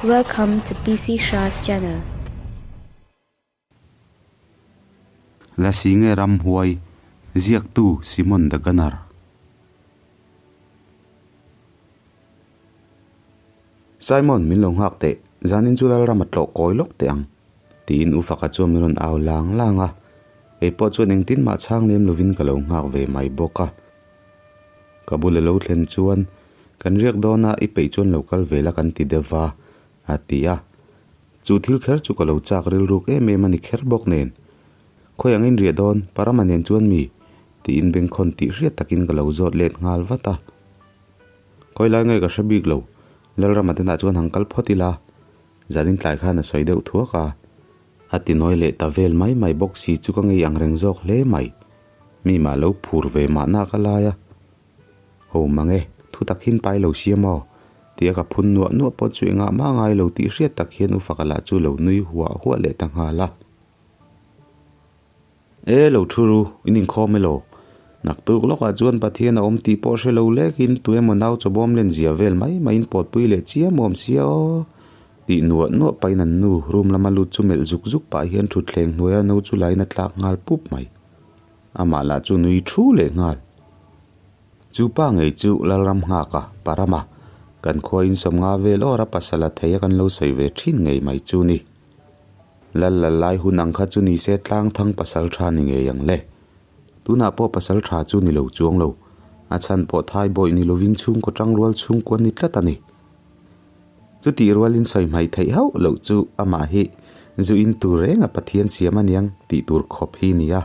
Welcome to PC Shah's channel. Lasi nge ramhuai, ziaktu Simon the Gunner. Simon, min lo nghak teh, zanin chu Lalram a tlawh kawi lawk teh ang, tiin U Faka chuan min rawn au lang lang a. Kei pawh chuan engtin mah chhang lem lovin ka lo nghak ve mai bawk a. Ka bula lo thlen chuan, Kan riak dawn a, i peih chuan lo kal ve la kan ti deuh va, a ti a. Chu thil kher chu ka lo chak rilruk em em a ni kher bawk nen. Khawi angin riah dawn, Parama nen chuan mi? tiin bengkhawn tih hriat takin ka lo zawt let nghal vat a. Khawi lai nge ka hre bik lo, Lalrama te nah chuan han kal phawt ila, zanin tlai khan a sawi deuh thuak a. A ti nawi leh ta vel mai mai bawk si chu ka ngei ang reng zawk hle mai. Mi mah lo phur ve mahna ka lai a. Ho mang e, thu tak hin pai lo siam aw, tia ka phun nuah nuah pawh chu engah mah ngai lo tih hriat tak hian U Faka lah chu lo nui huah huah leh ta nghal a. E lo thu ru, in inkhawm elaw? Naktuk lawkah chuan Pathian a awm tih pawh hre lo lekin tu emaw nau chawbawm len zia vel mai mai in pawtpui leh chiam awm sia aw. Tih nuah nuah pahin an nu room lama lut chu melh zuk zuk pah hian thutthleng hnuaia no chu lain a tlak nghal pup mai. Amah lah chu nui thu leh nghal. Chu pa ngei chu Lalram nghaka Parama kan khua in sawmnga vel awra pasal a thei a kan lo sawi ve thin ngei mai chu ni. Lal lal lai hun ang kha chu ni se tlang thang pasal tha ni ngei ang le. Tunah pawh pasal tha chu ni lo chuang lo. A chhan pawh thai bawih ni lovin chhungkaw tangrual chhungkua ni tlat a ni. Chutih rualin sawi hmaih theih hauh loh chu amah hi zu in tur reng a Pathian siam a niang tih tur khawp hi ni a,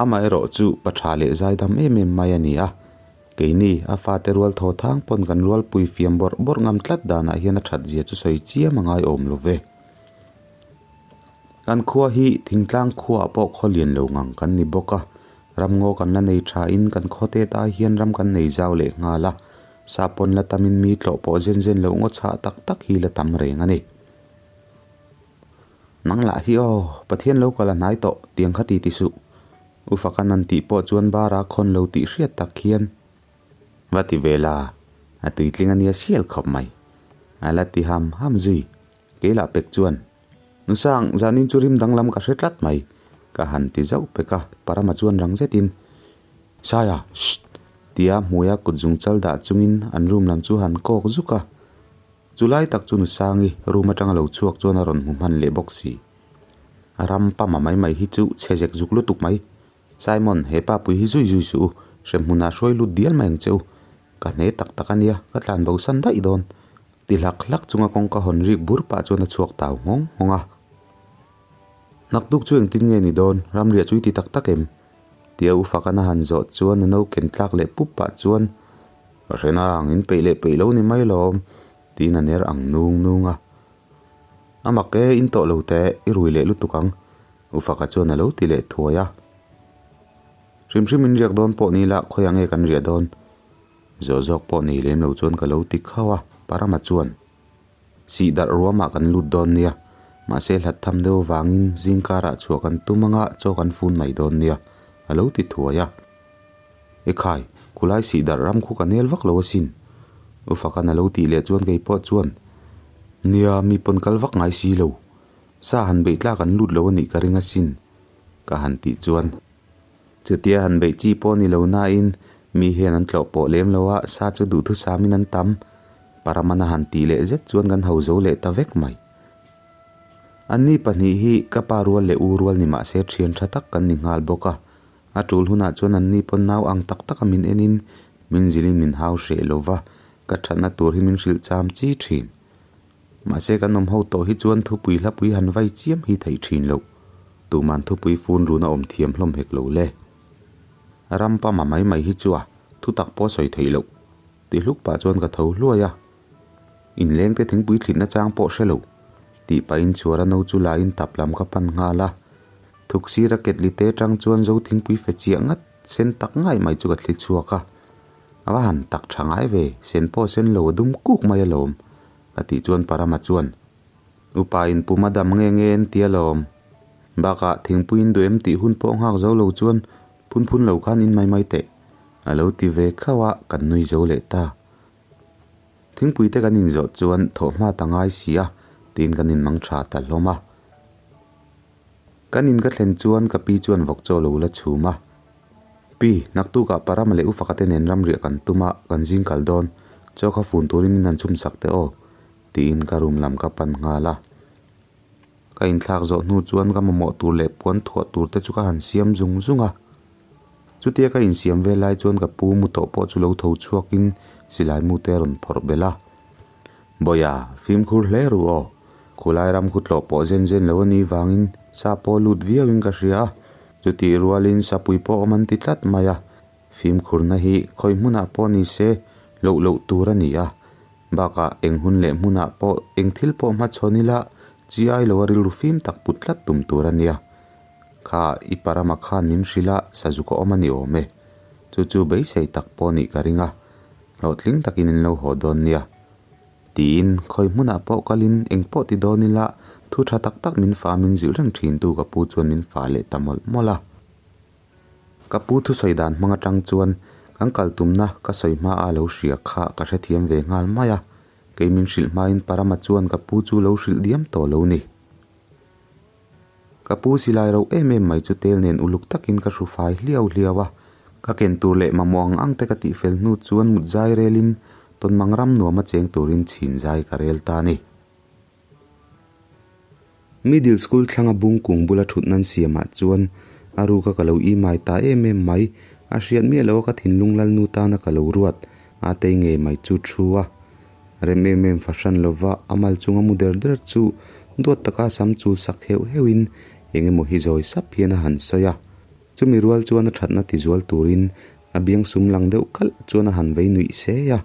amaherawh chu pa tha leh zaidam em em mai a ni a. Keini a fate rual thaw thang pawn kan rualpui fiam bawrh bawrh ngam tlat danah hian a that zia chu sawi chiam a ngaiawm lo ve. Kan khua hi thingtlang khuaah pawh khaw lian lo ngang kan ni bawk a, ramngaw kan la nei thain kan khaw tet ai hian ram kan nei zau leh nghal a, Sapawn la tamin mi tlawh pawh zen zen loh ngaw chhah tak tak hi la tam reng a ni. Nang lah hi aw, Pathian lo kal a hnai tawh, tiang kha ti ti suh. U Fakan an tih pawh chuan bara khawn lo tih hriat tak hian va ti ve la, a tuitling a nia sial khawp mai. A la ti ham ham zui. Kei lah pek chuan, Nusang, zanin chu rim danglam ka hre tlat mai, ka han ti zauh pek a, Parama chuan rang zetin, Saia, shh! Tia hmuia kut zung chal dah chungin an room lam chu han kawk zuk a. Chu lai tak chu Nusangi room atanga lo chhuak chuan a rawn hmu hman leh bawk si. A ram pama mai mai hi chu chhe zek zuk lutuk mai. Simon, he pa pui hi zui zui suh u, hremhmunah hruai lut dial mai ang che u. Ka hne tak tak a nia, ka tlan bo san daih dawn. Ti hlak hlak chunga kawngka hawn rik bur pah chuan a chhuak tau nghawng nghawng a. Naktuk chu engtin nge ni dawn, ramriah chu i ti tak tak em? Tia U Fakan a han zawh chuan a no ken tlak leh pup pah chuan, Ka hre nang, in peih leh peih lo ni mai lawm, tiin a ner ang nung nung a. A mak e, in tawh lo teh, i rui leh lutuk ang, U Faka chuan a lo ti leh thuai a. Hrim hrim in riak dawn pawh ni la, khawiah nge kan riah dawn? Zawh zawk pawh nei lem lo chuan ka lo ti khauh a, Parama chuan. Sih darh ruamah kan lut dawn nia, mahse hlat tham deuh avangin zing karah chhuah kan tum anga chaw kan fun mai dawn nia, a lo ti thuai a. Ekhai, khulai sih darh ram khu ka nel vak lo asin. U Fakan a lo tih leh chuan kei pawh chuan, Nia, mi pawn kal vak ngai si lo. Sa han beih tlak an lut lo a nih ka ring asin, ka han tih chuan. Chutia han beih chi pawh ni lo nain mi hian an tlawh pawh lem lo a, sa chu duhthusamin an tam. Paramana han tih leh zet chuan kan ho zo leh ta vek mai. Anni pahnih hi ka pa rual leh u rual ni mah se thian tha tak kan ni nghal bawk a. A tul hunah chuan anni pawn nau ang tak taka min enin min zilhin min hau hreh lo va, ka thatna tur hi min hrilh cham chi thin. Mahse kan awm ho tawh hi chuan thupui hlapui han vai chiam hi theih thin loh. Tuman thupui fun run a awm thiam hlawm hek lo le. Ram pama mai mai hi chu a thu tak pawh sawi theih loh. Ti hluk pah chuan ka tho hluai a. Inleng te thingpui thlitna chang pawh hre lo. Tih pahin chhuara no chu la in tap lam ka pan nghal a. Thuk sira ketli te tang chuan zo thingpui fe chiah ngat sen tak ngai mai chu ka thli chhuak a. A va han tak tha ngai ve, sen pawh sen lo a dum kuk mai alawm, ka tih chuan Parama chuan, Upa in pum a dam nge nge en ti alawm. Bakah thingpui in duh em tih hun pawh nghak zo lo chuan phun phun lo khan in mai mai teh, a lo ti ve khauh a, kan nui zo leh ta. Thingpui te kan inzawh chuan thawhhma ta ngai si a, Tiin kan inmang tha ta hlawm a. Kan in ka thlen chuan ka pi chuan vawk chaw lo la chhum a. Pi, naktukah Parama leh Ufaka te nen ramriah kan tum a, kan zing kal dawn. Chaw kha fun turin min han chhum sak teh aw, tiin ka room lam ka pan nghal a. Ka inthlak zawh hnu chuan ka mamawh tur leh puan thuah tur te chu ka han siam zung zung a. Chutia ka insiam vel lai chuan ka pu mu tawh pawh chu lo tho chhuakin silai mu te a rawn phawrh belh a. Bawiha, fimkhur hle ru aw. Khulai ram khu tlawh pawh zen zen lo a nih vangin sa pawh lut viauin ka hria a. Chutih rualin sapui pawh awm an ti tlat mai a. Fimkhurna hi khawi hmunah pawh ni se loh loh tur a ni a. Bakah eng hun leh hmunah pawh eng thil pawh hmachhawn ila chi ai lo a rilru fim tak put tlat tum tur a nia. Kha i parama khan min hrilh a sazuk a awm a ni awm e. Chu chu beisei tak pawh nih ka ring a, hlawhtling takin in lo haw dawn nia. Tiin khawi hmunah pawh kalin eng pawh ti dawn ila thu tha tak tak min fa min zilh reng thin tu ka pu chuan min fa leh ta mawlh mawlh a. Ka pu thusawi dan hmang atang chuan kan kal tumna ka sawi hma a lo hria kha ka hrethiam ve nghal mai a, kei min hrilh hmain Parama chuan ka pu chu lo hrilh diam tawh lo ni. Ka pu silai ro em em mai chu tel nen uluk takin ka hru fai hliau hliau a, ka ken tur leh mamawh ang ang te ka tihfel hnu chuan mut zai relin tawnmang ram nuama cheng turin chhin zai ka rel ta a ni. Middle school thlanga bung kung bula thut nan siamah chuan a ruka ka lo imai ta em em mai, a hriat miah loh a ka thinlung lalnu tana ka lo ruat a tei ngei mai chu thu a. Rem em em fahran lova a mal chunga mu der der chu duat taka sam chul sak heuh heuhin eng emaw hi zawi sap hian a han sawi a. Chumi rual chuan a thatna tizual turin a biang sum lang deuh kalh chuan a han vei nuih se a.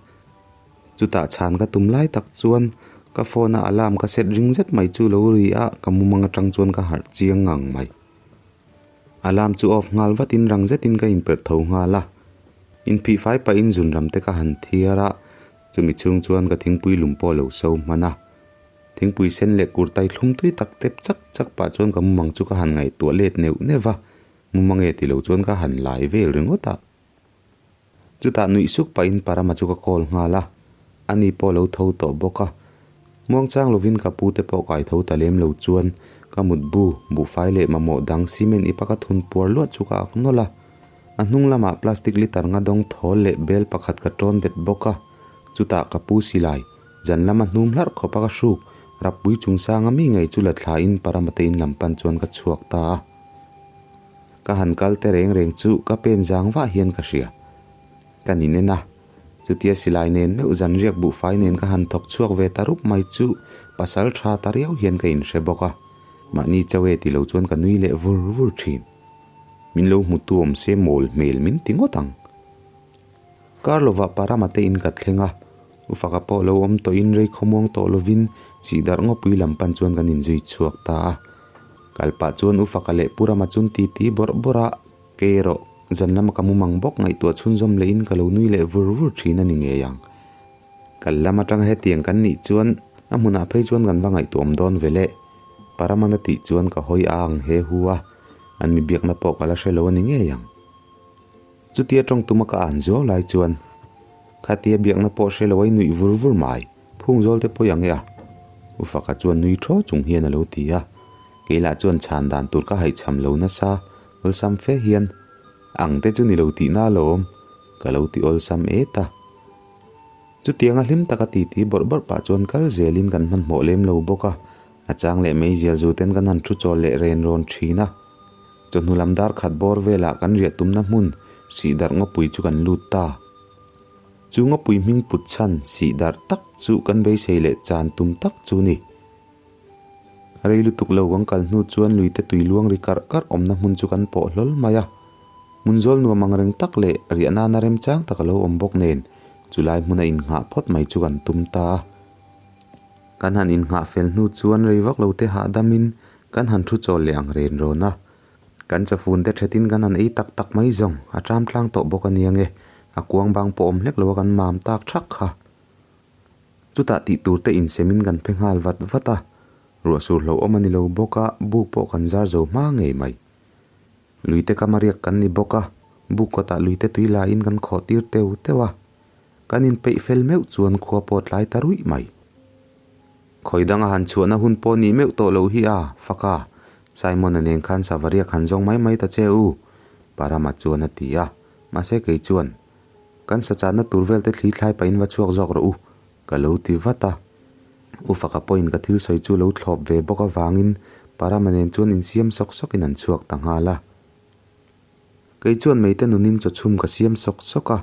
Chutah chhan ka tum lai tak chuan ka phone a alarm ka set ring zet mai chu lo ri a, ka mumang atang chuan ka harh chiang ngang mai. Alarm chu off nghal vatin rang zetin ka inperh tho nghal a. Inphih fai pahin zunram te ka han thiar a, chumi chhung chuan ka thingpui lum pawh lo so hman a. Thingpui sen leh kurtai thlum tui tak tep chak chak pah chuan ka mumang chu ka han ngaihtuah let neuh neuh va, mumang e tilo chuan ka han lai vel ringawt a. Chutah nuih suk pahin Parama chu ka call nghal a, ani pawh lo tho tawh bawk a. Muangchang lovin ka pu te pawh kai tho ta lem lo chuan ka mutbu, buhfai leh mamawh dang cement ipa ka thun puar luat chu ka ak nawlh a. A hnung lamah plastic litre nga dawng thawl leh bel pakhat ka tawn bet bawk a. Chutah ka pu silai, zan lama hnum hlarh khawpa ka hruk, rappui chungsanga mi ngei chu la thlain Parama te in lam pan chuan ka chhuak ta a. Ka han kal te reng reng chu ka pen zang vah hian ka hria. Ka nin en a, chutia silai nen meuh zan riak buhfai nen ka han thawk chhuak ve ta rup mai chu pasal tha ta riau hian ka inhre bawk a, mahni chau e ti lo chuan ka nui leh vur vur thin. Min lo hmu tu awm se mawl hmel min ti ngawt ang. Kar lovah Parama te in ka thleng a, Ufaka pawh lo awm tawhin rei khawmuang tawh lovin Chihdarh ngawpui lam pan chuan kan inzui chhuak ta a. Kal pah chuan Ufaka leh Pu Rama chun titi bawrh bawrh a, kei erawh zan lama ka mumang bawk ngaihtuah chhunzawm lehin ka lo nui leh vur vur thin a ni ngei ang. Kal lam atanga hetiang kan nih chuan a hmunah phei chuan kan va ngaihtuahawm dawn ve le. Paramana tih chuan ka hawi a ang he hu a, an mi biakna pawh ka la hre lo a ni ngei ang. Chutia tawng tuma ka an zuau lai chuan khatia biakna pawh hre lo a i nuih vur vur mai, phung zawl te pawh i ang e a. U Faka chuan nui thaw chung hian a lo ti a, kei lah chuan chhan dan tur ka haihchham lo nasa awlsam fe hian ang te chu ni lo tihna alawm ka lo ti awlsam et a. Chutianga hlim taka titi bawrh bawrh pah chuan kal zelin kan hmanhmawh lem lo bawk a, a chang leh meizial zu ten kan han thu chawl leh ren rawn thin a. Chawhnu lam dar khat bawr velah kan riah tumna hmun Sihdarh ngawpui chu kan lut ta. Chu ngawpui hming put chhan Sihdarh tak chu kan beisei leh chan tum tak chu ni. Rei lutuk lo kan kal hnu chuan luite tui luang ri karh karh awmna hmun chu kan pawh hlawl mai a. Hmun zawl nuam ang reng tak leh riah nana remchang tak a lo awm bawk nen chulai hmuna innghah phawt mai chu kan tum ta a. Kan han innghah fel hnu chuan rei vak lo te hahdamin kan han thu chawl leh ang ren rawn a. Kan chawfun te thetin kan han ei tak tak mai zawng a ṭam tlang tawh bawk a nia nge, a kuang bang pawh awm hlek lo a kan mam tak thak kha. Chutah tih tur te insemin kan phe nghal vat vat a, ruah sur hlauhawm a ni lo bawk a, buk pawh kan zar zo hma ngei mai. Luite kam a riak kan ni bawk a, buk kawtah luite tui laiin kan khawh tir teu teuh a. Kan inpeih fel meuh chuan khua pawh tlai ta ruih mai. Khawi danga han chhuahna hun pawh nih meuh tawh loh hi a, Faka, Simon-a nen khan Savariak han zawng mai mai ta che u, Parama chuan a ti a. Mahse kei chuan, Kan sachanna tur vel te thli thlai pahin va chhuak zawk rawh u, ka lo ti vat a. U Faka pawhin ka thil sawi chu lo thlawp ve bawk avangin Parama nen chuan insiam sawk sawkin an chhuak ta nghal a. Kei chuan meite nunin chaw chhum ka siam sawk sawk a,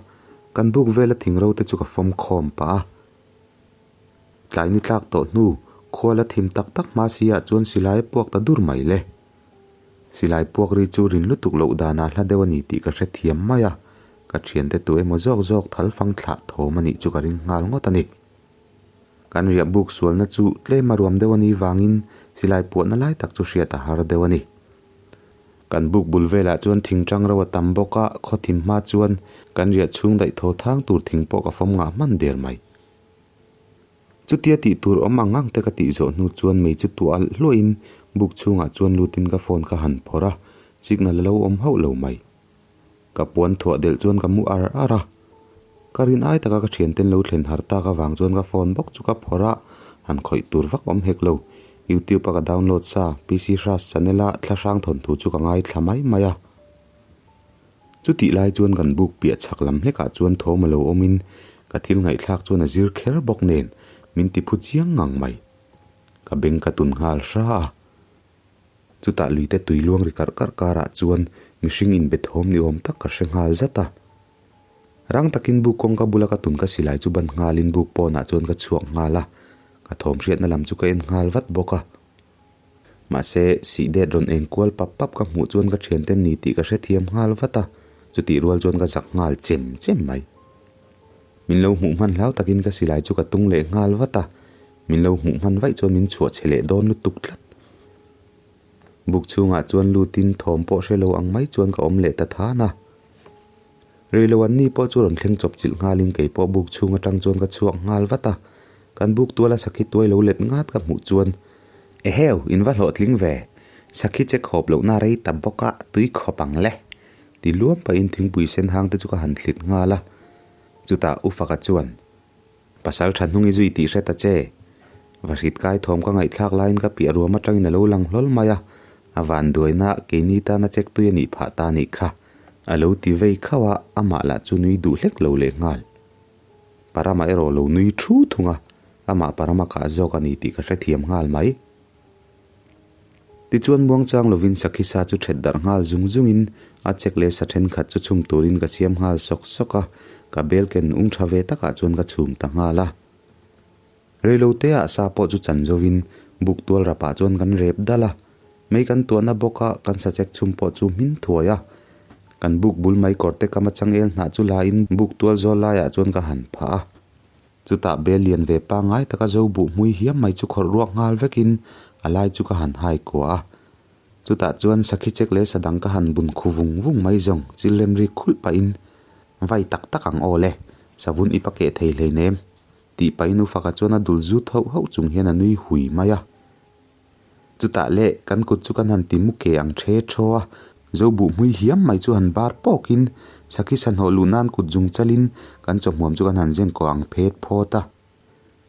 kan buk vela thingro te chu ka fawm khawm pah a. Tlai ni tlak tawh hnu, khua la thim tak tak hma si ah chuan silai a puak ta dur mai le. Silai puak ri chu rin lutuk loh danah hla deuh a ni tih ka hrethiam mai a, ka thiante tu emaw zawk zawk thal fang thlah thawm a nih chu ka ring nghal ngawt a ni. Kan riah buk sualna chu tlem a ruam deuh a nih vangin silai puahna lai tak chu hriat a har deuh a ni. Kan buk bul velah chuan thing tang ro a tam bawk a, khaw thim hma chuan kan riah chhung daih thaw thang tur thing pawh ka fawm ngah hman der mai. Chutia tih tur awm ang ang te ka tih zawh hnu chuan mei chu tuah alh hluahin buk chhungah chuan lutin ka phone ka han phawrh a, signal a lo awm hauh lo mai. Ka puan thuah delh chuan ka mu ar ar a. Ka rin ai taka ka thianten lo thlen har tak avang chuan ka phone bawk chu ka phawrh a, han khawih tur vak awm hek lo. Youtube a ka download sa PC Hras channel a thlahrang thawnthu chu ka ngaithla mai mai a. Chutih lai chuan kan buk piah chhak lam hlekah chuan thawm a lo awmin ka thil ngaihthlak chuan a zir kher bawk nen min ti phu chiang ngang mai. Ka beng ka tun nghal hra a. Chutah luite tui luang ri karh karh karah chuan mihring inbe thawm ni awm tak ka hre nghal zat a. Rang takin buk kawngka bula ka tun ka silai chu ban nghalin buk pawnah chuan ka chhuak nghal a, ka thawm hriatna lam chu ka en nghal vat bawk a. Mahse, sih det rawn eng kual pap pap ka hmuh chuan ka thiante ni tih ka hrethiam nghal vat a, chutih rual chuan ka zak nghal chem chem mai. Min lo hmuh hman hlau takin ka silai chu ka tung leh nghal vat a, min lo hmuh hman vaih chuan min chhuah chhe leh dawn lutuk tlat. Buk chhungah chuan lutin thawm pawh hre lo ang mai chuan ka awm leh ta than a. Reilo an ni pawh chu rawn thleng chawp chilh nghalin kei pawh buk chhung atang chuan ka chhuak nghal vat a, kan buk tuala sakhi tuai lo let ngat ka hmuh chuan, Eheu, in va hlawhtling ve, sakhi che khawp lohna rei ta bawk a, tui khawp ang le, ti luam pahin thingpui sen hang te chu ka han thlit nghal a. Chutah U Faka chuan, Pasal tha hnung i zui tih hre ta che. Va hrit kai thawm ka ngaihthlak laiin ka piah ruam atangin a lo lang hlawl mai a, a vanduaina keini tana check tui a nih phah ta nih kha. A lo ti vei khauh a, amah lah chu nui duh hlek lo leh nghal. Parama erawh lo nui thu thung a, amah Parama kah zawk a ni tih ka hrethiam nghal mai. Tichuan muangchang lovin sakhi sa chu ṭhet darh nghal zung zungin a chek leh sa ṭhenkhat chu chhum turin ka siam nghal sawk sawk a, ka bel ken ung ṭha ve takah chuan ka chhum ta nghal a. Reiloteah sa pawh chu chan zovin buk tual rapah chuan kan rep dal a, mei kan tuahna bawka kan sa chek chhum pawh chu hmin thuai a. Kan buk bul mai kawr te kam atang el hnah chu lain buk tual zawl laiah chuan ka han phah a. Chutah bel lian ve pangngai taka zo buh hmui hiam mai chu khawrh ruak nghal vekin a lai chu ka han hai kuah a. Chutah chuan sakhi chek leh sadang ka han bun khu vung vung mai zawng chil rem rik khulh pahin vai tak tak ang aw le, savun i pa keh thei hleinem. Tih pahin u Faka chuan a dul zut hauh hauh chung hian a nui hui mai a. Chutah le kan kut chu kan han ti mu ke ang the thaw a, zo buh hmui hiam mai chu han bar pawkin sakhi sanhawh luh nan kut zung chalin kan chawhmuam chu kan han zen kawh ang phet phawt a.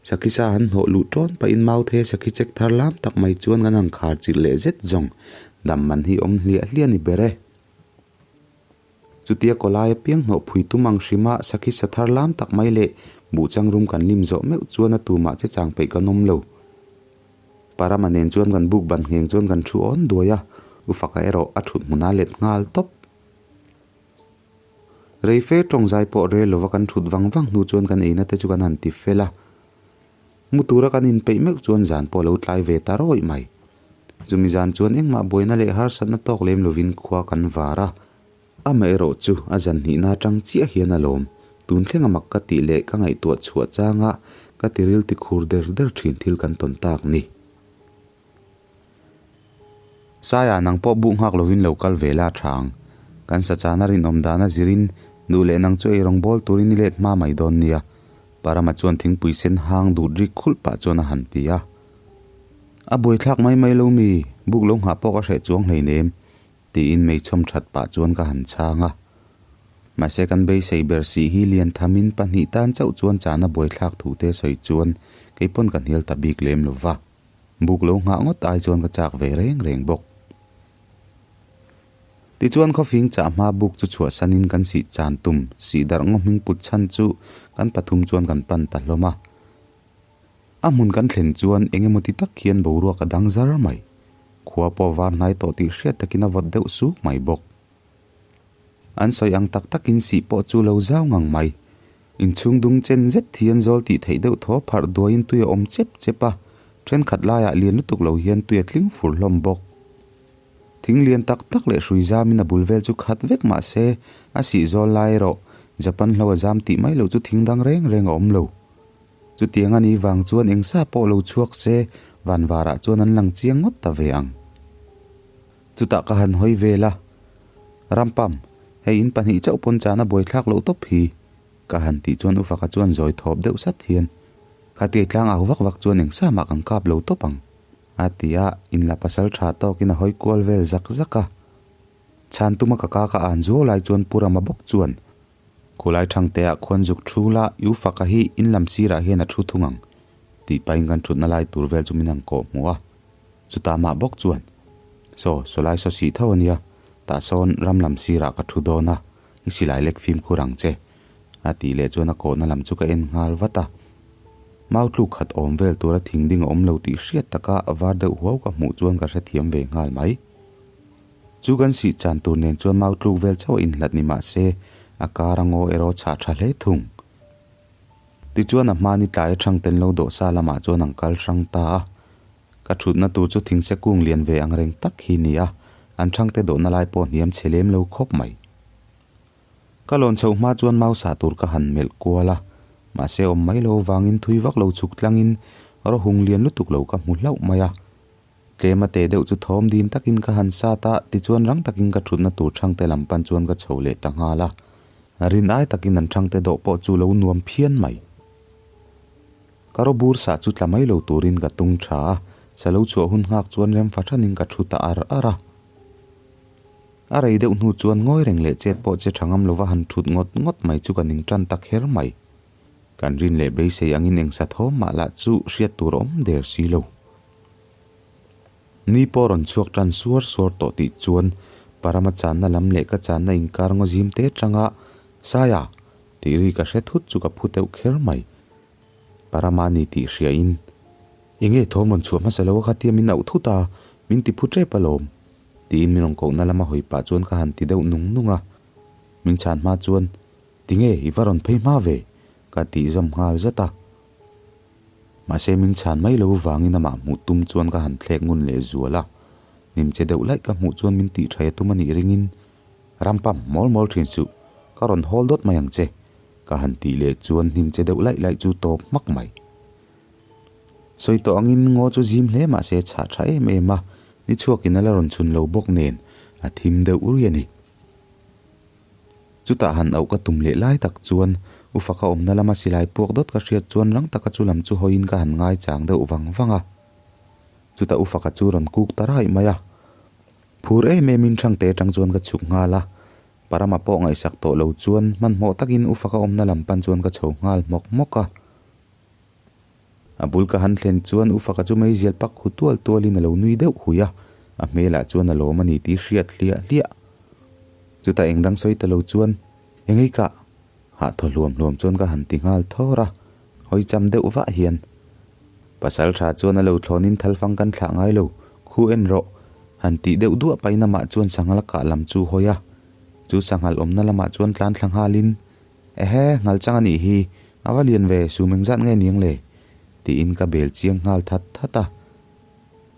Sakhi sa han hnawh luh tawn pahin mau the sakhi chek thar lam tak mai chuan kan han khar chilh leh zet zawng dam man hi awm hliah hliah a ni ber e. Chutia kawlai apiang hnawh phui tum ang hrima sakhi sa thar lam tak mai leh buhchang rum kan lim zawh meuh chuan a tumah che chang peih kan awm lo. Parama nen chuan kan buk ban ngheng chuan kan thu awn duai a, U Faka erawh a thut hmun a let nghal tawp. Rei fe tawng zai pawh rel lova kan thut vang vang hnu chuan kan eina te chu kan han ti fel a. Mu tura kan inpeih meuh chuan zan pawh a lo tlai ve ta rawih mai. Chumi zan chuan engmah buaina leh harsatna tawk lem lovin khua kan var a. Amaherawh chu a zan hnihna atang chiah hian a lawm. Tun thleng a mak ka tih leh ka ngaihtuah chhuah changa ka tiril ti khur der der thin thil kan tawn tak ni. Saia nang pawh buh nghak lovin lo kal ve la thang. Kan sachana rinawm dana zirin duh leh nang chu eirawng bawl turin i let hma mai dawn nia. Parama chuan thingpui sen hang dut rik khulh pah chuan a han ti a. A buaithlak mai mai lo mi, buk lo nghah pawh ka hreh chuang hleinem, tiin meichhawm that pah chuan ka han chhang a. Mahse kan beisei ber sih hi lian thamin pahnih tan chauh chuan chana buaithlak thu te sawi chuan kei. Kei pawn ka hnial ta bik lem lo va, buk lo nghah ngawt ai chuan ka chak ve reng reng bawk. Tichuan khawfing chah hma buk chu chhuahsanin kan sih chan tum sih darh ngaw hming put chhan chu kan pathum chuan kan pan ta hlawm a. A hmun kan thlen chuan eng emaw ti tak hian boruak a dang zar mai. Khua pawh var hnai tawh tih hriat takin a vawt deuh suk mai bawk. An sawi ang tak takin sih pawh chu lo zau ngang mai. Inchhung dung chen zet hian zawl tih theih deuh thaw pharh duaiin tui a awm chep chep a, thenkhat laiah lian lutuk lo hian tui a tling fur hlawm bawk. Thing lian tak tak leh hrui zamin a bul vel chu khat vek mah se, a sih zawl lai erawh Japan hlo a zam tih mai lo chu thing dang reng reng a awm lo. Chutiang a nih vang chuan eng sa pawh lo chhuak se, vanvarah chuan an lang chiang ngawt ta ve ang. Chutah ka han hawi vel a, Rampam, hei in pahnih chauh pawn chana buaithlak loh tawp hi, ka han tih chuan Ufaka chuan zawi thawp deuh sat hian, Khatia tlang au vak vak chuan eng sa mah kan kap lo tawp ang, a ti a, inla pasal tha tawkin a hawi kual vel zak zak a. Chhan tuma ka ka ka an zuau lai chuan Pu Rama bawk chuan, Khulai Thangteah khuan zuk thu la, Ufaka hi in lam sirah hian a thu thung ang, tih pahin kan thutna lai tur vel chu min han kawh hmuh a. Chutah mah bawk chuan, Saw, sawlai saw sih tho a nia, tah sawn ram lam sirah ka thu dawn a, i silai lek fimkhur ang che, a tih leh chuan a kawhna lam chu ka en nghal vat a. Mau tluk khat awm vel tura thing ding a awm lo tih hriat taka var deuh huau ka hmuh chuan ka hrethiam ve nghal mai. Chu kan sih chan tur nen chuan mau tluk vel chauh a inhlat ni mah se, a kar a ngaw erawh chhah tha hle thung. Tichuan a hmani tlai aṭhang ten lo dawh sa lamah chuan an kal hrang ta a. Ka ṭhutna tur chu thingse kung lian ve ang reng tak hi ni a, an ṭhangte dawhna lai pawh hniam chhe lem lo khawp mai. Ka lawn chhoh hma chuan mau sah tur ka han melh kual a, mahse awm mai lo vangin thui vak lo chhuk tlangin rawhung lian lutuk lo ka hmu hlauh mai a. Tlem a teh deuh chu thawm dim takin ka han sat a, tichuan rang takin ka ṭhutna tur ṭhangte lam pan chuan ka chho leh ta nghal a. Rin ai takin an ṭhangte dawh pawh chu lo nuam phian mai. Ka ro bur sah chu tla mai lo turin ka tung tha a, sa lo chhuah hun nghak chuan rem fahranin ka thu ta ar ar a. A rei deuh hnu chuan ngawi reng leh chet pawh che tha ngam lova han thut ngawt ngawt mai chu ka ning tan ta kher mai. Kan rin leh beisei angin eng sa thawm mah lah chu hriat tur a awm der si lo. Ni pawh rawn chhuak tan suar suar tawh tih chuan Parama channa lam leh ka channa inkar ngaw zim te tanga Saia! tih ri ka hre thut chu ka phu deuh kher mai. Parama ni tih hria in, Enge thawm rawn chhuah hmasa lo a kha tia min auh thut a, min ti phu tep alawm, tiin min rawn kohna lama hawi pah chuan ka han ti deuh nung nung a. Min chhan hma chuan, Tinge i va rawn phei hma ve? ka tih zawm nghal zat a. Mahse min chhan mai lo vangin amah hmuh tum chuan ka han thlek ngun leh zual a. Hnim che deuh laih ka hmuh chuan min tih thaih a tum a nih ringin, Rampam, mawl mawl thin suh, ka rawn hawl dawt mai ang che, ka han tih leh chuan hnim che deuh laih laih chu tawp hmak mai. Sawi tawh angin ngaw chu zim hle mah se chhah tha em em a, ni chhuakin a la rawn chhun lo bawk nen a thim deuh uri a ni. Chutah han auh ka tum leh lai tak chuan U Faka awmna lama silai puak dawt ka hriat chuan rang taka chu lam chu hawiin ka han ngaichang deuh vang vang a. Chutah U Faka chu rawn kuk ta raih mai a. Phur em em in Thangte atang chuan ka chhuk nghal a, Parama pawh ngaihsak tawh lo chuan hmanhmawh takin U Faka awmna lam pan chuan ka chho nghal hmawk hmawk a. A bul ka han thlen chuan U Faka chu meizial pak hu tual tualin a lo nui deuh hui a, a hmelah chuan a lawm a ni tih hriat hliah hliah. Chutah eng dang sawi ta lo chuan, Engei kah? Hah thaw hluam hluam chuan ka han ti nghal thawr a, hawi cham deuh vah hian. Pasal tha chuan a lo thlawnin thalfang kan thlah ngai lo, khu en rawh, han tih deuh duah pahin amah chuan sanghal kah lam chu hawi a. Chu sanghal awmna lamah chuan tlan thla nghalin, Ehe, nghal chang a nih hi, a va lian ve, sum engzat nge niang le? tiin ka bel chiang nghal that that a.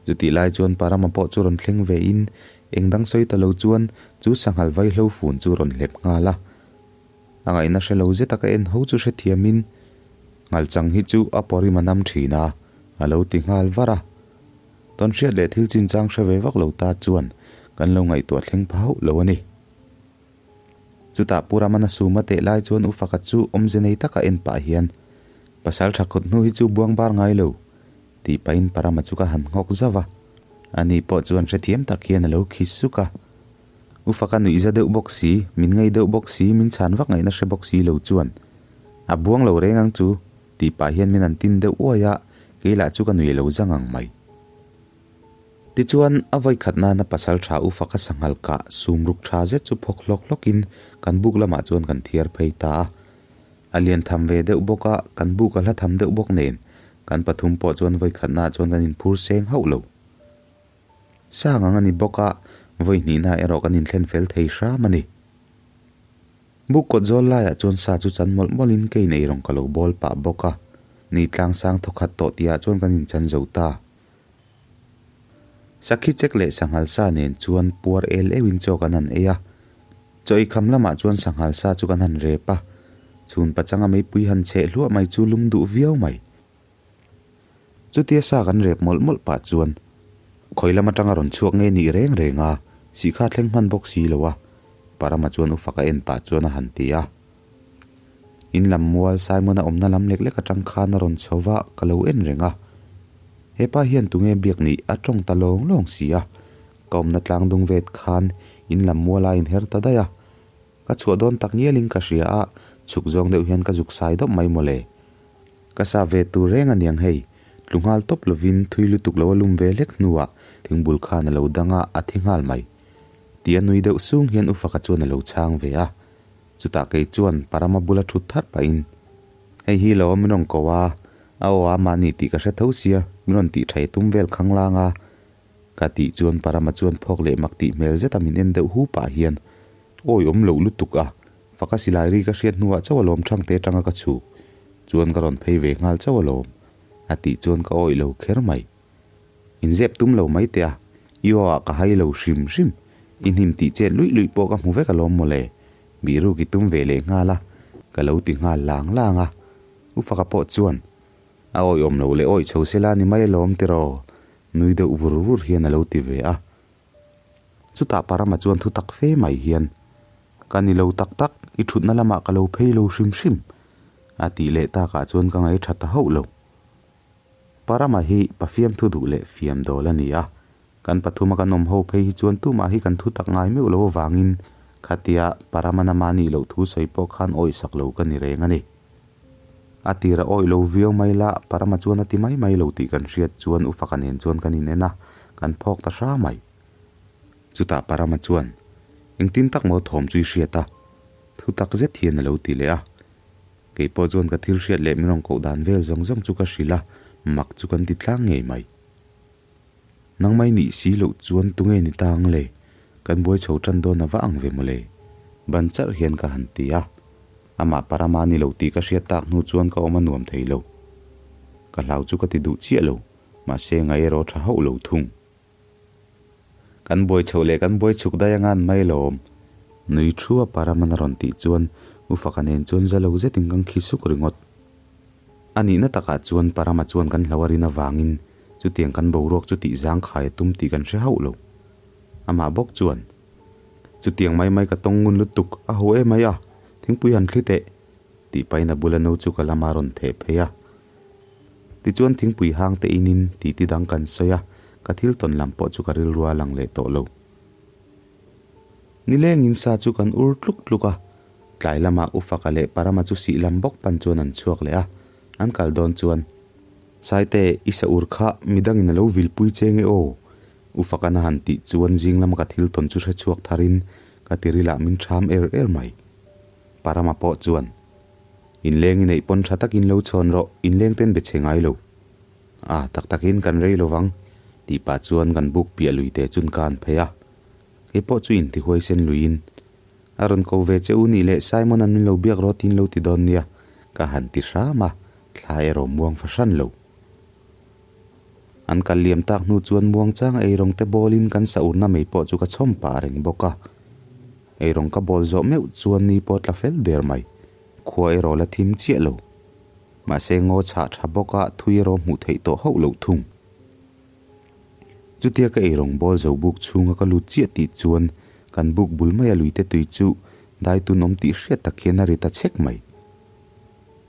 Chutih lai chuan Parama pawh chu rawn thleng ve in, eng dang sawi ta lo chuan chu sanghal vaihlo fun chu rawn hlep nghal a. A ngaihna hre lo zeta ka en ho chu hrethiamin Ngalchang hi chu a pawrim a nam thin a, a lo ti nghal var a. Tawnhriat leh thil chinchang hre ve vak lo ta chuan kan lo ngaihtuah thleng pha hauh lo a ni. Chutah Pu Ramana suma teh lai chuan U Faka chu awmze nei taka en pah hian, Pasal tha kut hnu hi chu buang bar ngai lo, tih pahin Pa Rama chu ka han nghawk zauh a. Ani pawh chuan hrethiam tak hian a lo khi suk a. U Faka nuih za deuh bawk si, min ngei deuh bawk si, min chhan vak ngaihna hre bawk si lo chuan, A buang lo reng ang chu, tih pah hian min han tin deuh uai a, Kei lah chu ka nui lo zang ang mai. Tichuan, a vawi khat nana pasal tha u faka sanghal kah sum ruk tha zet chu phawk hlawk hlawkin kan buk lamah chuan kan thiar phei ta a. A lian tham ve deuh bawk a, kan buk a hla tham deuh bawk nen, kan pathum pawh chuan vawi khatnaah chuan kan inphur seng hauh lo. Sang ang a ni bawk a, vawi hnihnaah erawh kan inthlen fel thei hram a ni. Buk kawt zawl laiah chuan sa chu chan mawlh mawlhin kei nei rawng ka lo bawl pah bawk a, ni tlang sang thawkhat tawh tihah chuan kan inchan zo ta. Sakhi chek leh sanghal sa nen chuan puar el euhin chaw kan han ei a, chaw ei kham lamah chuan sanghal sa chu kan han rep a, chhun pachanga meipui han cheh hluah mai chu lum duh viau mai. Chutia sa kan rep mawlh mawlh pah chuan khawi lam atanga rawn chhuak nge nih reng reng a, sihkha thleng hman bawk si lo a, Parama chuan u faka en pah chuan a han ti a. In lam mual Simon-a awmna lam lek lek atang khan a rawn chho va, ka lo en reng a. Hepa hian tunge biak nih a tawng ta lawng lawng si a, ka awmna tlang dung vet khan in lam mual a inher ta daih a. Ka chhuah dawn tak ngialin ka hria a, chhuk zawng deuh hian ka zuk sai dawp mai mawle. Ka sa ve tur reng a niang hei, tlu nghal tawp lovin thui lutuk lo a lum ve hlek hnuah thingbul khan a lo dang a, a thi nghal mai. Ti a nui deuh sung hian Ufaka chuan a lo chhang ve a. Chutah kei chuan Parama bula thut thar pahin, Hei hi lo min rawn ko a, a aw a mahni tih ka hre tho sia, min rawn tih thai tum vel khang lang a. Ka tih chuan Parama chuan phawk leh mak tih hmel zeta min en deuh hu pah hian, Awi awm loh lutuk a, faka silai ri ka hriat hnuah chauh alawm thangte atanga ka chhuk chuan ka rawn phei ve nghal chauh alawm, a tih chuan ka awih lo kher mai. Inzep tum lo mai teh a, i aw ah ka hai lo hrim hrim, i hnim tih chet luih luih pawh ka hmu vek alawm mawle, bihruk i tum ve leh nghal a, ka lo ti nghal lang lang a. U Faka pawh chuan, A awih awm lo leh awih chho sela ni mai alawm tiraw? Nui deuh vur vur hian a lo ti ve a. Chutah Parama chuan thu tak fe mai hian, Ka ni lo tak tak, i thutna lamah ka lo phei lo hrim hrim, a tih leh takah chuan ka ngaih tha ta hauh lo. Parama hi pa fiamthu duh leh fiam dawl a ni a, kan pathuma kan awm ho phei hi chuan tumah hi kan thu tak ngai meuh lo avangin khatia Parama nama nih loh thu sawi pawh khan awihsak lo ka ni reng a ni. A tir a awih lo viau mai la, Parama chuan a ti mai mai lo tih kan hriat chuan Ufaka nen chuan kan in en a, kan phawk ta hra mai. Chutah Parama chuan, Engtin tak maw thawm chu i hriat a? Thu tak zet hian a lo ti leh a. Kei pawh chuan ka thil hriat leh min rawn koh dan vel zawng zawng chu ka hrilh a, mak chu kan ti tlang ngei mai. Nang mai nih si loh chuan tunge ni ta ang le? Kan buai chho tan dawn a va ang ve mawle? Ban charh hian ka han ti a. Amah Parama ni lo tih ka hriat tak hnu chuan ka awm a nuam thei lo. Ka hlau chu ka ti duh chiah lo, mahse ngai erawh tha hauh lo thung. Kan buai chhoh leh kan buai chhuk daih anga an mai lawm. Nui thu a Paraman a rawn tih chuan U Faka nen chuan za lo zetin kan khi suk ringawt. A nihna takah chuan Parama chuan kan hlo a rin avangin chutiang kan boruak chu tih zangkhai a tum tih kan hre hauh lo. Amah bawk chuan, Chutiang mai mai ka tawng ngun lutuk, a ho em mai a, thingpui han thli teh, tih pahin a bula no chu ka lama rawn theh phei a. Tichuan thingpui hang te inin titi dang kan sawi a, ka thil tawn lam pawh chu ka rilru a lang leh tawh lo. Nilengin sa chu kan ur tluk tluk a, Tlai lamah U Faka leh Parama chu sih lam bawk pan chuan an chhuak leh a, an kal dawn chuan, Saite, i sa ur kha midangin a lo vilpui che nge aw? U Faka'n a han tih chuan zing lama ka thil tawn chu hre chhuak tharin ka tirilah min ṭham er er mai. Parama pawh chuan, Inleng i neih pawn ṭha takin lo chhawn rawh, inleng ten be che ngai lo. A, tak takin kan rei lo vang, tih pah chuan kan buk piah lui te chun ka han phei a. Kei pawh chu intihuaisen luiin A rawn ko ve che u nih leh Simon-a'n min lo biak rawh tiin lo ti dawn nia, ka han ti hram a, thla erawh muang fahran lo. An kal liam tak hnu chuan muang chang eirawng te bawlin kan sa urna mai pawh chu ka chhawm pah reng bawk a. Eirawng ka bawl zawh meuh chuan ni pawh tla fel der mai, khua erawh la thim chiah lo. Mahse ngaw chhah tha bawk a thui erawh hmuh theih tawh hauh loh thung. Chutia ka eirawng bawl zo buk chhunga ka lut chiah tih chuan kan buk bul maia luite tui chu dai tun awm tih hriat tak hian a ri ta chhek mai.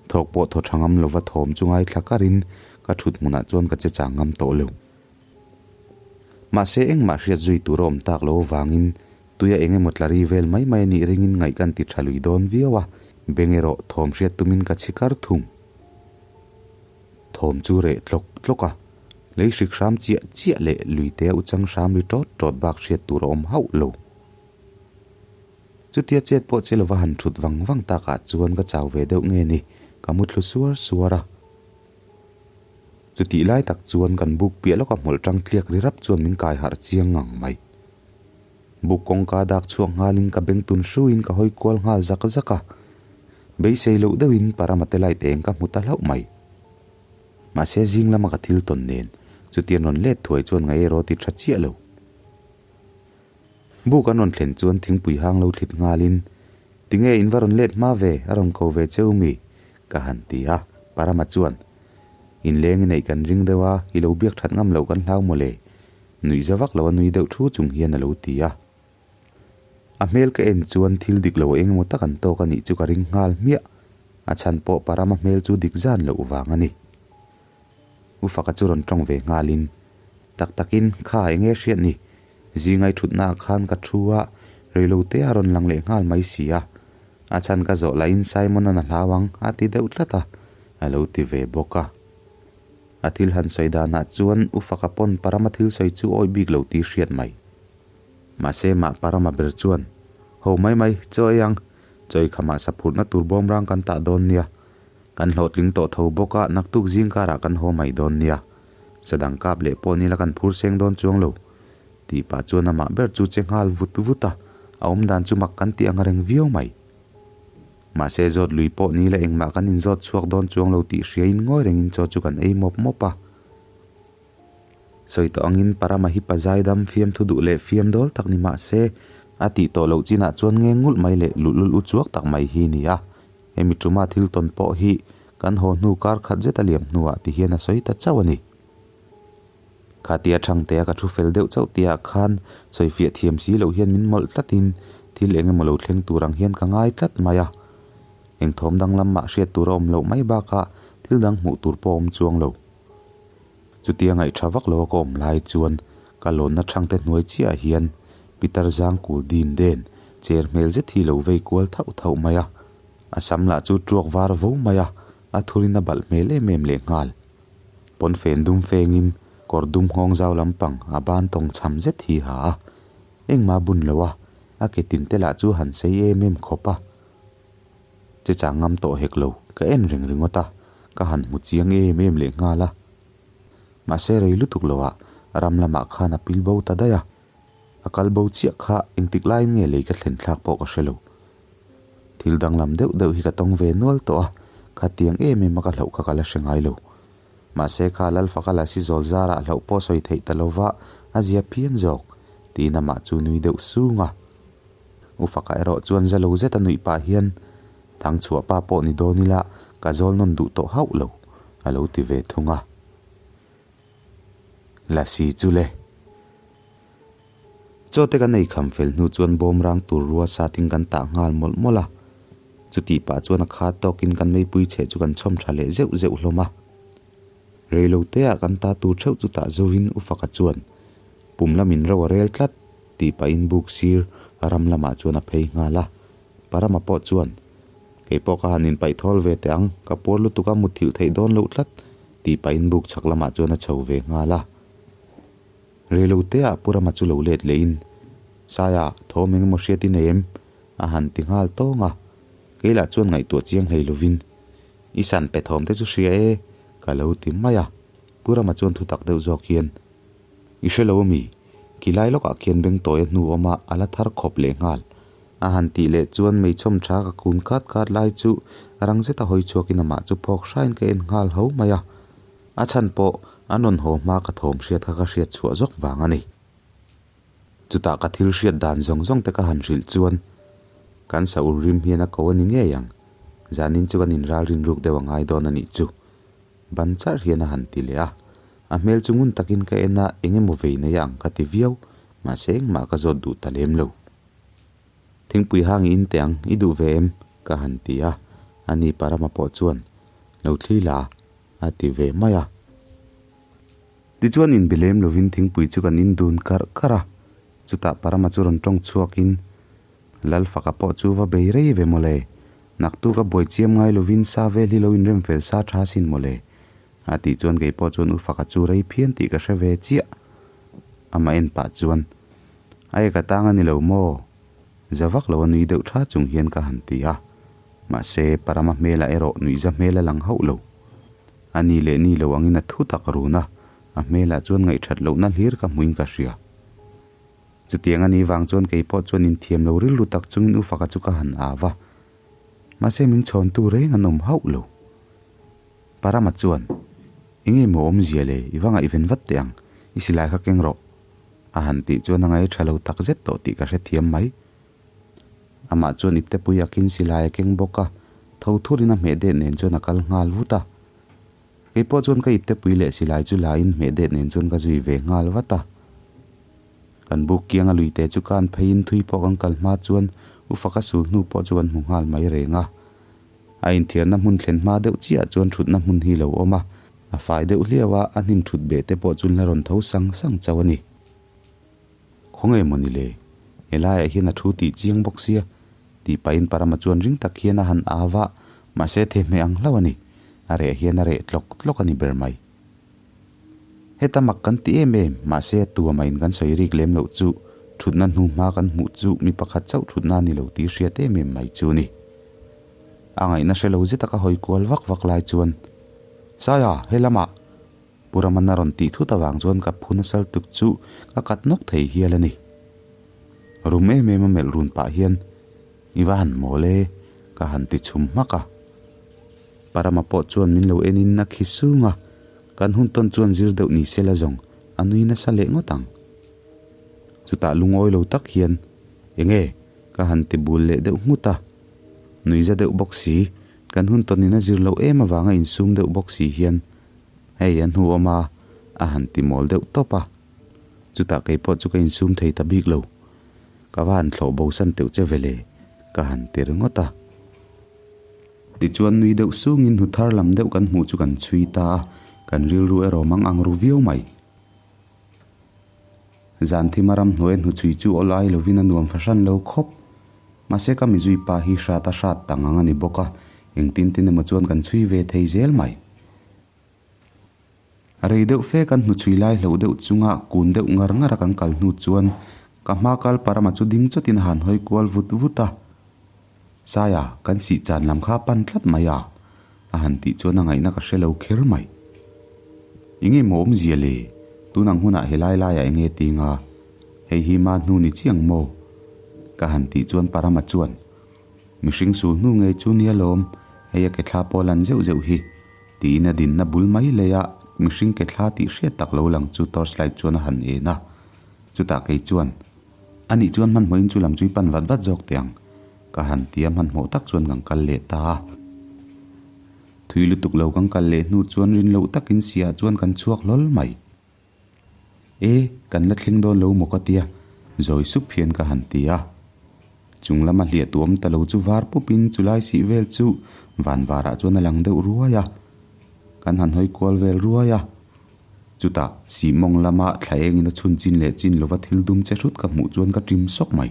Thawk pawh thaw tha ngam lova thawm chu ngaithla karin ka thut hmunah chuan ka che chang ngam tawh lo. Mahse engmah hriat zui tur a awm tak lo avangin tuia eng emaw tla ri vel mai mai a nih ringin ngaih kan ti tha lui dawn viau a, beng erawh thawm hriat tumin ka chhi kar thung. Thawm chu reh tlawk tlawk a, lei hrik hram chiah chiah leh luite a uchang hram ri tawt tawt bak hriat tur a awm hauh lo. Chutia chet pawh che lova han thut vang vang takah chuan ka chau ve deuh nge ni, ka mu thlu suar suar a. Chutih lai tak chuan kan buk piah lawka hmawlh tang tliak ri rap chuan min kai harh chiang ngang mai. Buk kawngka dak chhuak nghalin ka beng tun hruin ka hawi kual nghal zak zak a. Beisei loh deuhin Paramate light eng ka hmu ta hlauh mai. Mahse zing lama ka thil tawn nen chutiang rawn let thuai chuan ngaih erawh ti tha chiah lo. Buk an rawn thlen chuan thingpui hang lo thlit nghalin, Tinge in va rawn let hma ve, a rawn ko ve cheu mi? ka han ti a, Parama chuan, Inleng i neih kan ring deuh a, i lo biak that ngam loh kan hlau mawle, nuih za vak lo a nui deuh thu chung hian a lo ti a. A hmel ka en chuan thil dik lo eng emaw tak an tawk a nih chu ka ring nghal hmiah, a chhan pawh Parama hmel chu dik zan loh vang a ni. U Faka chu rawn tawng ve nghalin, Tak takin, kha eng nge hriat ni? Zingai thutnaah khan ka thu a, reilote a rawn lang leh nghal mai si a. A chhan ka zawh lahin Simon-a'n a hlau ang, a ti deuh tlat a, a lo ti ve bawk a. A thil han sawi danah chuan U Faka pawn Parama thil sawi chu awi bik lo tih hriat mai. Mahse mah Parama ber chuan, Ho mai mai, chaw ei ang, chaw ei khamah saphurhna tur bawmrang kan tah dawn nia, Kan hlawhtling tawh tho bawk a, naktuk zing karah kan haw mai dawn nia. Sadang kap leh pawh nila kan phur seng dawn chuang lo. Tih pah chuan amah ber chu che nghal vut vut a, a awm dan chu mak kan tih ang reng viau mai. Mahse zawt lui pawh nila engmah kan inzawt chhuak dawn chuang lo tih hriain ngawi rengin chaw chu kan ei mawp mawp a. Sawi tawh angin Parama hi pa zaidam fiamthu duh leh fiam dawl tak ni mah se, a tih tawh loh chinah chuan nge ngulh mai leh luhlul u chuak tak mai hi ni a. Hemi tuma thil tawn pawh hi kan haw hnu kar khat zet a liam hnuah ti hian a sawi ta chauh a ni. Khatia Thangtea ka thu fel deuh chauh tihah khan sawifiah thiam si loh hian min mawlh tlatin thil eng emaw lo thleng tur ang hian ka ngai tlat mai a. Eng thawm danglam mah hriat tur a awm loh mai bakah thil dang hmuh tur pawh a awm chuang lo. Chutia ngaihṭha vak lo a ka awm lai chuan ka lawnna ṭhangte hnuai chiahah hian Peter Zangkul din den cher hmel zet hi lo vei kual thauh thauh mai a. A sam lah chu ṭuak var vo mai a, a thurin a balh hmel em em lehnghal. Pawnfen dum fengin kawr dum nghawng zau lampang a ban tawng cham zet hi ha a, engmah bun lo a, a ke tin te lah chu han sei em em khawp a. Che chang ngam tawh hek lo, ka en reng ringawt a, ka han hmu chiang em em leh nghal a. Mahse rei lutuk lo ah ram lamah khan a pil bo ta daih a, a kal bo chiah kha engtik laiin nge lei ka thlen thlak pawh ka hre lo. Thil danglam deuh deuh hi ka tawng ve nual tawh a, khatiang em em a ka hlauh kha ka la hre ngai lo. Mahse kha Lalfaka la si zawl zarah hlauh pawh sawi theih ta lova a zia phian zawk, tiin amah chu nui deuh sung a. U Faka erawh chuan za lo zet a nuih pah hian, Thang chhuah pa pawh ni dawn ila ka zawl nawn duh tawh hauh lo, a lo ti ve thung a. Lasi chu le. Chaw te kan ei kham fel hnu chuan bawm rang tur rua satin kan tah nghal mawlh mawlh a. Chutih pah chuan a khat tawkin kan meipui chheh chu kan chhawm tha leh zeuh zeuh hlawm a. Reilo teah kan ta tur theuh chu tah zovin U Faka chuan pum lamin ro a rel tlat tih pahin buk sir a ram lamah chuan a phei nghal a. Parama pawh chuan, Kei pawh ka han inpaih thawl ve teh ang, ka puar lutuk a mutthilh theih dawn loh tlat tih pahin buk chhak lamah chuan a chho ve nghal a. Reilo teah Pu Rama chu lo let lehin, Saia, thawm eng emaw hriat i nei em? a han ti nghal tawng a. Kei lah chuan ngaihtuah chiang hlei lovin, I san pe thawm te chu hria e, ka lo ti mai a. Pu Rama chuan thutak deuh zawk hian, I hre lo ami? Ki lai lawkah khian beng tawi a hnu awm a, a la thar khawp leh nghal. A han tih leh chuan meichhawm tha ka kun khat khat lai chu rang zeta hawi chhuakin amah chu phawk hrain ka en nghal ho mai a. A chhan pawh an rawn haw hma ka thawm hriat kha ka hriat chhuah zawk vang a ni. Chutah ka thil hriat dan zawng zawng te ka han hrilh chuan kan sa ur rim hian a ko a ni ngei ang. Zanin chu kan inralrin ruk deuh a ngai dawn a nih chu. Ban charh hian a han ti leh a. A hmel chu ngun takin ka en a, eng emaw vei nei ang ka ti viau, mahse engmah ka zawt duh ta lem lo. Thingpui hang i in teh ang, i duh ve em? ka han ti a, ani Parama pawh chuan, Lo thli la, a ti ve mai a. Tichuan inbe lem lovin thingpui chu kan in dun karh karh a, chutah Parama chu rawn tawng chhuakin, Lalfaka pawh chu va bei rei ve mawle, naktuk a buai chiam ngai lovin sa vel hi lo inrem fel sa tha sin mawle. A tih chuan kei pawh chuan U Faka chu rei phian tih ka hre ve chiah. Amah en pah chuan, A e ka tang a ni lo maw? Za vak lo a nui deuh tha chung hian ka han ti a. Mahse, Parama hmelah erawh nuihza hmel a lang hauh lo. A ni leh ni lo angin a thu tak run a, a hmelah chuan ngaihthat lohna hlir ka hmuin ka hria. Chutiang a nih vang chuan kei pawh chuan inthiam lo rilru tak chungin U Faka chu ka han au va. Mahse min chhawntu reng an awm hauh lo. Parama chuan, Enge maw awmzia le, i va ngaihven vat teh ang, i silai kha keng rawh. A han tih chuan a ngaih tha lo tak zet tawh tih ka hrethiam mai. Amah chuan iptepui akin silai a keng bawk a, tho thurin a hmeh det nen chuan a kal nghal vut a. Kei pawh chuan ka iptepui leh silai chu la in hmeh det nen chuan ka zui ve nghal vat a. Kan buk kianga luite chu kan pheiin thui pawh kan kal hma chuan U Faka sul hnu pawh chu kan hmu nghal mai reng a. A inthiarna hmun thlen hma deuh chiah chuan thutna hmun hi lo awm a, a fai deuh hliau a, a hnim thut beh te pawh chu la rawn tho sang sang chauh a ni. Khawnge maw ni le? Helaiah hian a thu tih chiang bawk sia, tih pahin Parama chuan ring tak hian a han au va, mahse thehmeh ang hlauh a ni. A reh hian a reh tlawk tlawk a ni ber mai. Heta mak kan ti em em, mahse a tua maiin kan sawi rik lem loh chu thutna hnu hma kan hmuh chu mi pakhat chauh thutna a ni lo tih hriat em em mai chu ni. A ngaihna hre lo zeta ka hawi kual vak vak lai chuan, Saia, he lamah! Pu Ramana rawn tih thut avang chuan ka phu nasal tuk chu ka kat nawk thei hial a ni. Rum em em a melh run pah hian, I va han mawl e, ka han ti chhum hmak a. Parama pawh chuan min lo en in a khi sung a, kan hun tawn chuan zir deuh ni se la zawng a nui nasa leh ngawt ang. Chutah lungawi lo tak hian, Enge? ka han ti bul leh deuh nghut a. Nui za deuh bawk si, kan hun tawn in a zir loh em avanga insum deuh bawk si hian, Hei a hnu awm a, a han ti mawl deuh tawp a. Chutah kei pawh chu ka insum thei ta bik lo. Ka va han thlawh bo san teuh che vele, ka han ti ringawt a. Tichuan nui deuh sungin hnu thar lam deuh kan hmuh chu kan chhui ta a, kan rilru erawh mang ang ru viau mai. Zan thima ramhnuai hnu chhui chu awlai lovin a nuam fahran lo khawp. Mahse ka mizui pa hi hrat a hrat tang ang a ni bawk a, engtin tin emaw chuan kan chhui ve thei zel mai. Rei deuh fe kan hnuchhui lai hloh deuh chunga kun deuh ngar ngar a kan kal hnu chuan ka hma kal parama chu ding chawtin a han hawi kual vut vut a. Saia, kan sih chan lam kha a pan tlat mai a, a han tih chuan a ngaihna ka hre lo kher mai. Enge maw awmzia le? Tun ang hunah helai laiah enge ting a? Hei hi ma hnu ni chiang maw? Ka han tih chuan parama chuan, Mihring sul hnu ngei chu nia lawm, hei a ke thla pawh lan zeuh zeuh hi. Tiin a dinna bul mai lei a, mihring ke thla tih hriat tak lo lang chu torchlight chuan a han en a. Chutah kei chuan, A nih chuan hmanhmawhin chu lam chu i pan vat vat zawk teh ang, ka han ti a, hmanhmawh tak chuan kan kal leh ta a. Thui lutuk lo kan kal leh hnu chuan rin loh takin siah chuan kan chhuak hlawl mai. E, kan la thleng dawn lo maw ka tia, zawi sup hian ka han ti a. Chung lama hliah tuam ta lo chu var pupin chulai sih vel chu van varah chuan a lang deuh ruai a. Kan han hawi kual vel ruai a. Chutah sih mawng lama thla engin a chhun chin leh chin lova thil dum che hrut ka hmuh chuan ka ṭim sawk mai.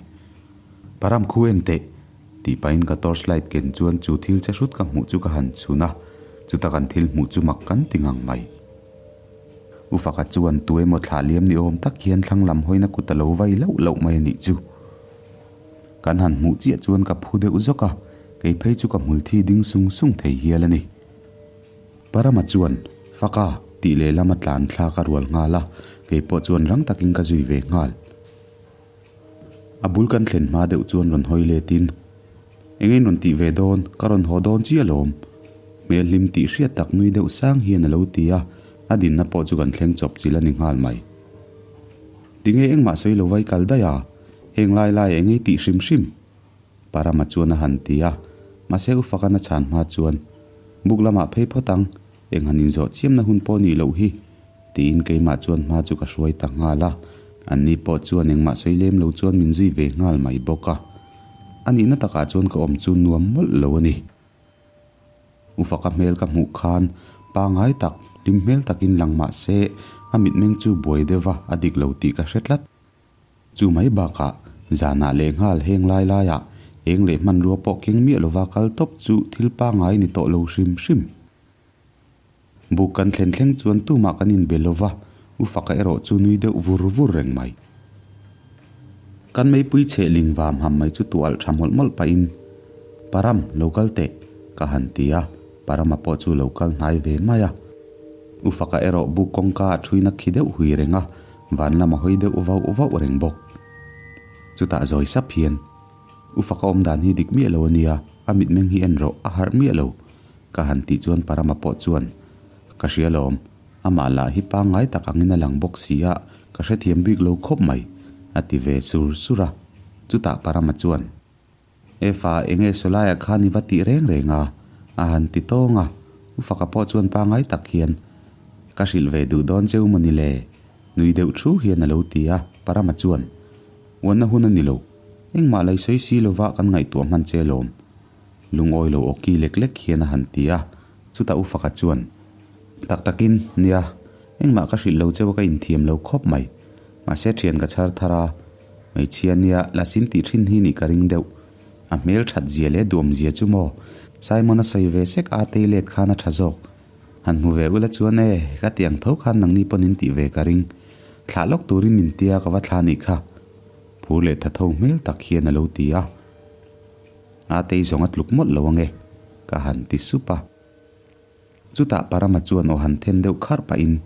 Param khu en teh! tih pahin ka torchlight ken chuan chu thil che hrut ka hmuh chu ka han chhun a, chuta kan thil hmuh chu mak kan ti ngang mai. U Faka chuan tu emaw thlah liam ni awm tak hian thlang lam hawina kut a lo vai lauh lauh mai a nih chu. Kan han hmuh chiah chuan ka phu deuh zawk a, kei phei chu ka hmul thi ding sung sung thei hial a ni. Parama chuan, Faka, tih lehlam a tlan thlak a rual nghal a, kei pawh chuan rang takin ka zui ve nghal. A bul kan thlen hma deuh chuan rawn hawi letin, Engin rawn tih ve dawn, ka rawn haw dawn chiah alawm. Hmel hlim tih hriat tak nui deuh sang hian a lo ti a, a dinna pawh chu kan thleng chawp chilh a ni nghal mai. Tinge engmah sawi lo vai kal daih a, heng lai lai eng ei tih hrim hrim? Parama chuan a han ti a, mahse U Fakana chhan hma chuan, Buk lamah phei phawt ang, eng han inzawh chiamna hun pawh nih loh hi, tiin keimah chuan hma chu ka hruai ta nghal a, anni pawh chuan engmah sawi lem lo chuan min zui ve nghal mai bawk a. A nihna takah chuan ka awm chu nuam mawlh lo a ni. U Faka hmel ka hmuh khan pangai tak, hlim hmel takin lang mah se a mitmeng chu buai deuh va a dik lo tih ka hre tlat. Chu mai bakah zanah leh nghal heng lai laiah eng leh hmanrua pawh keng miah lova kal tawp chu thil pangai ni tawh lo hrim hrim. Buk kan thlen thleng chuan tumah kan inbe lo va, U Faka erawh chu nui deuh vur vur reng mai. Kan meipui chheh ling vam ham mai chu tualh tha mawlh mawlh pahin, Param, lo kal teh, ka han ti a, Parama pawh chu lo kal hnai ve mai a. U Faka erawh buk kawngka a thuina khi deuh hui reng a, van lama hawi deuh vauh vauh reng bawk. Chutah zawi sap hian, U Faka awm dan hi dik miah lo a nia, a mitmeng hi en rawh, a harh miah lo, ka han tih chuan Parama pawh chuan, Ka hria lawm, amah lah hi pangngai tak angin a lang bawk si a, ka hrethiam bik lo khawp mai, a ti ve sur sur a. Chutah Parama chuan, Efa, enge sawlaiah khan i va tih reng reng a? a han ti tawng a. U Faka pawh chuan pangngai tak hian, Ka hrilh ve duh dawn cheu maw ni le? Nui deuh thu hian a lo ti a, Parama chuan, Uanna hun a ni lo. Engmah lei sawi si lova kan ngaihtuah hman che lawm. Lungawi lo awki lek lek hian a han ti a, chutah U Faka chuan, Tak takin, nia, engmah ka hrilh lo cheu a ka inthiam lo khawp mai. Mahse thian ka chhar thar a, hmeichhia nia la sin tih thin hi nih ka ring deuh. A hmel that zia leh duam zia chu maw? Simon a sawi ve sek a tei let khan a tha zawk. Han hmu ve ula chuan e, ka ti ang tho khan nangni pawn in tih ve ka ring. Thlah lawk turin min tia ka va thla nih kha. Phur leh tha tho hmel tak hian a lo ti a. A tei zawng a tluk mawlh lo ange, ka han ti sup a. Chutah Parama chuan aw han then deuh kharh pahin,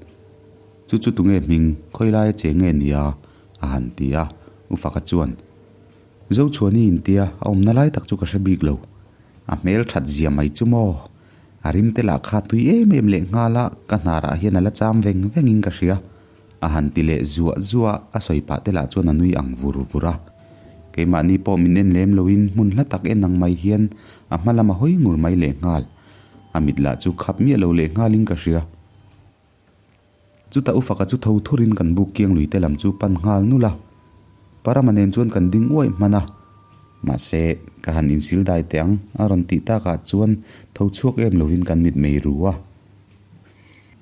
Chu chu tunge hming, khawi laia che nge nia? a han ti a. U Faka chuan, Zochhuani intia a awmna lai tak chu ka hre bik lo. A hmel that zia mai chu maw? A rim te lah kha tui em em leh nghal a, ka hnarah hian a la cham veng vengin ka hria. A han ti leh zuah zuah a, a sawi pah te lah chuan a nui ang vur vur a. Keimahni pawh min en lem loin hmun hla tak en ang mai hian a hma lam a hawi ngur mai leh nghal. A mit lah chu khap miah lo leh nghalin ka hria. Chutah U Faka chu tho thurin kan buk kiang lui te lam chu pan nghal nulh a. Parama nen chuan kan ding uaih hman a. Mahse, ka han insil dai teh ang a rawn tih takah chuan tho chhuak em lovin kan mit mei ru a.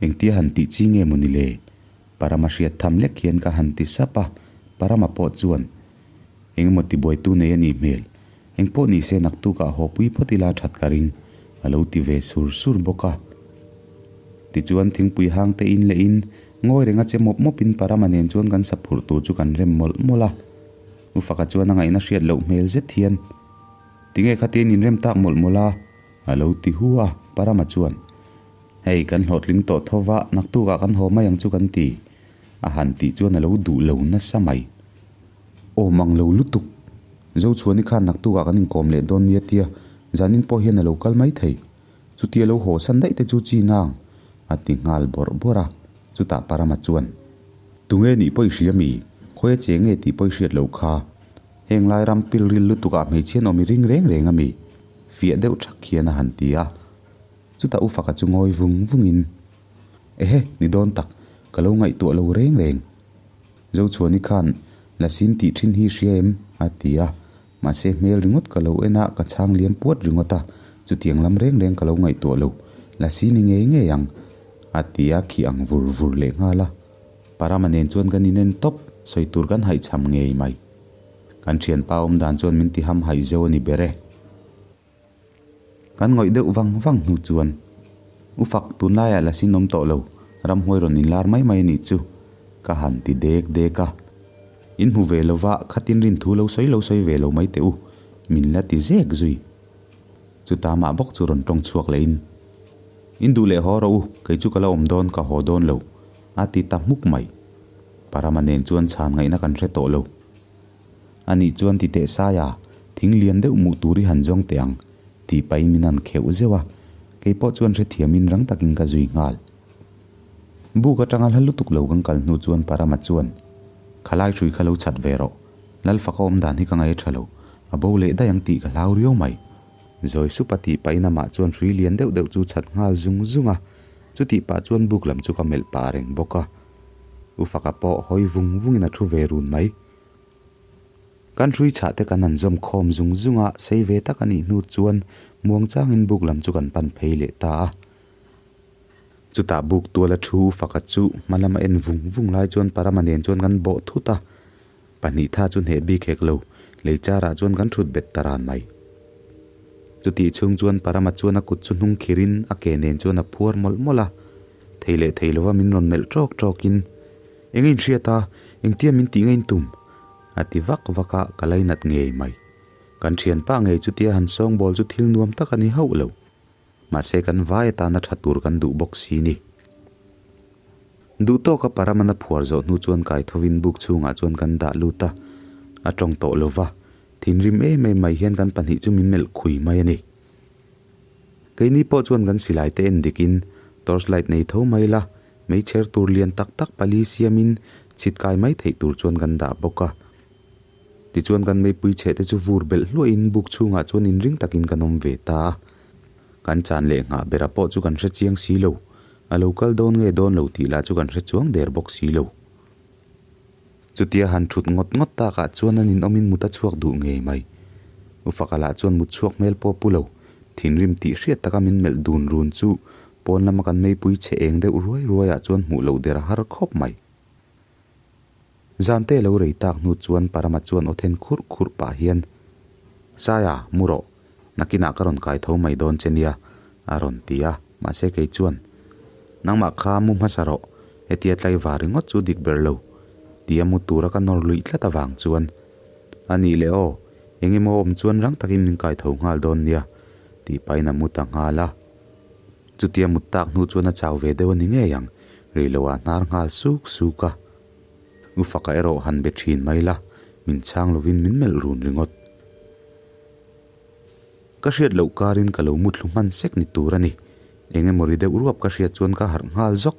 Engtia han tih chi nge maw ni le? Parama hriat tham lek hian ka han ti sap a, Parama pawh chuan engemaw tibuaitu nei a nih hmel. Engpawh ni se naktukah haw pui phawt ila that ka ring, a lo ti ve sur sur bawk a. Tichuan thingpui hang te in leh in, ngawi renga che mawp mawp in Parama nen chuan kan saphurh tur chu kan rem mawlh mawlh a. U Faka chuan a ngaihna hriat loh hmel zet hian, Tinge khatin in rem tak mawlh mawlh a? a lo ti hu a, Parama chuan, Hei kan hlawhtling tawh tho va, naktukah kan haw mai ang chu kan ti, a han tih chuan a lo duh lo nasa mai. Awm ang lo lutuk. Zochhuani khan naktukah kan inkawm leh dawn nia tia zanin pawh hian a lo kal mai thei. Chutia lo haw san daih te chu chi nang, a ti nghal bawrh bawrh a. Chutah Parama chuan, Tunge nih pawh i hria mi? Khawi a che nge tih pawh i hriat loh kha. Heng lai ram pilril lutukah hmeichhian awm i ring reng reng a mi? Fiah deuh thak hian a han ti a. Chutah U Faka chu ngawi vung vungin, Ehe, ni dawn tak, ka lo ngaihtuah lo reng reng. Zochhuani khan Lasin tih thin hi hria em? a ti a, mahse hmel ringawt ka lo en a, ka chhang liam puat ringawt a, chutiang lam reng reng ka lo ngaihtuah lo, Lasini ngei ngei ang, a ti a, khi ang vur vur leh nghal a. Parama nen chuan kan inen tawp, sawi tur kan haihchham ngei mai. Kan thianpa awm dan chuan min ti ham haih zeuh a ni ber e. Kan ngawih deuh vang vang hnu chuan, U Fak, tunlaiah la sin awm tawh lo, ramhuai rawn inlar mai mai a nih chu, ka han ti dek dek a. In hmu ve lova, khatin rin thu lo sawi lo sawi ve lo mai teh u, min la ti zek zui. Chuta mah bawk chu rawn tawng chhuak lehin, In duh leh haw rawh u, kei chu ka la awm dawn, ka haw dawn lo, a ti ta hmuk mai. Parama nen chuan chhan ngaihna kan hre tawh lo. A nih chuan ti teh sai a, thing lian deuh muh tur i han zawng teh ang, tih pahin min han kheuh zeuh a, kei pawh chuan hrethiamin rang takin ka zui nghal. Buk atanga hla lutuk lo kan kal hnu chuan Parama chuan, Khalai hrui kha lo chhat ve rawh, Lalfaka awm dan hi ka ngaih a tha lo, a bo leh daih ang tih ka hlau riau mai. Zawi sup a tih pahin amah chuan hrui lian deuh deuh chu chhat nghal zung zung a, chutih pah chuan buk lam chu ka melh pah reng bawk a. U Faka pawh hawi vung vungin a thu ve run mai. Kan hrui chhah te kan han zawm khawm zung zung a, sei ve tak a nih hnu chuan muang changin buk lam chu kan pan phei leh ta a. Chutah buk tuala thu U Faka chu hma lama en vung vung lai chuan Parama nen chuan kan bawh thut a. Pahnih tha chu hneh bik hek lo, lei charah chuan kan thut bet ta ran mai. Chutih chhung chuan Parama chuan a kut chu hnung khirin a ke nen chuan a phuar mawlh mawlh a. Thei leh thei lova min rawn melh ṭawk ṭawkin, Eng a inhriat a, engtia min tih ngei tum? a ti vak vak a, ka lainat ngei mai. Kan ṭhianpa ngei chutia han sawngbawl chu thil nuam tak a ni hauh lo. Mahse kan vai atana ṭha tur kan duh bawk si ni. Duh tawka Paramana phuar zawh hnu chuan kaithovin buk chhungah chuan kan dah lut a, a tawng tawh lova, thinrim em em mai hian kan pahnih chu min melh khui mai a ni. Keini pawh chuan kan silai te en dikin torchlight nei tho mai la, meichher tur lian tak tak pali siamin chhit kai mai theih tur chuan kan dah bawk a. Tichuan kan meipui chheh te chu vur belh hluahin buk chhungah chuan inring takin kan awm ve ta a. Kan chan leh nghah bera pawh chu kan hre chiang si lo. A lo kal dawn nge dawn lo tih lah chu kan hre chuang der bawk si lo. Chutia han thut ngawt ngawt takah chuan an inawmin mut a chhuak duh ngei mai. Ufaka lah chuan mut chhuak hmel pawh pu lo. Thinrim tih hriat taka min melh dun run chu pawn lama kan meipui chhe eng deuh ruai ruaiah chuan hmuh loh der a har khawp mai. Zante lo rei tak hnu chuan Parama chuan aw then khurh khurh pah hian, Saia, mu rawh, nakinah ka rawn kai tho mai dawn che nia, a rawn ti a, mahse kei chuan, Nangmah kha mu hmasa rawh, hetia tlaivar ringawt chu dik ber lo, tia mu tura ka nawr luih tlat avang chuan, A nih leh aw, eng emaw awm chuan rang takin min kai tho nghal dawn nia, tih pahin a mu ta nghal a. Chutia mut tak hnu chuan a chau ve deuh a ni ngei ang, rei lo ah hnar nghal suk suk a. U Faka erawh han be thin mai la, min chhang lovin min melh run ringawt. Ka hriat loh karin ka lo muthlu hman sek ni tur a ni. Eng emaw ri deuh ruap ka hriat chuan ka harh nghal zawk.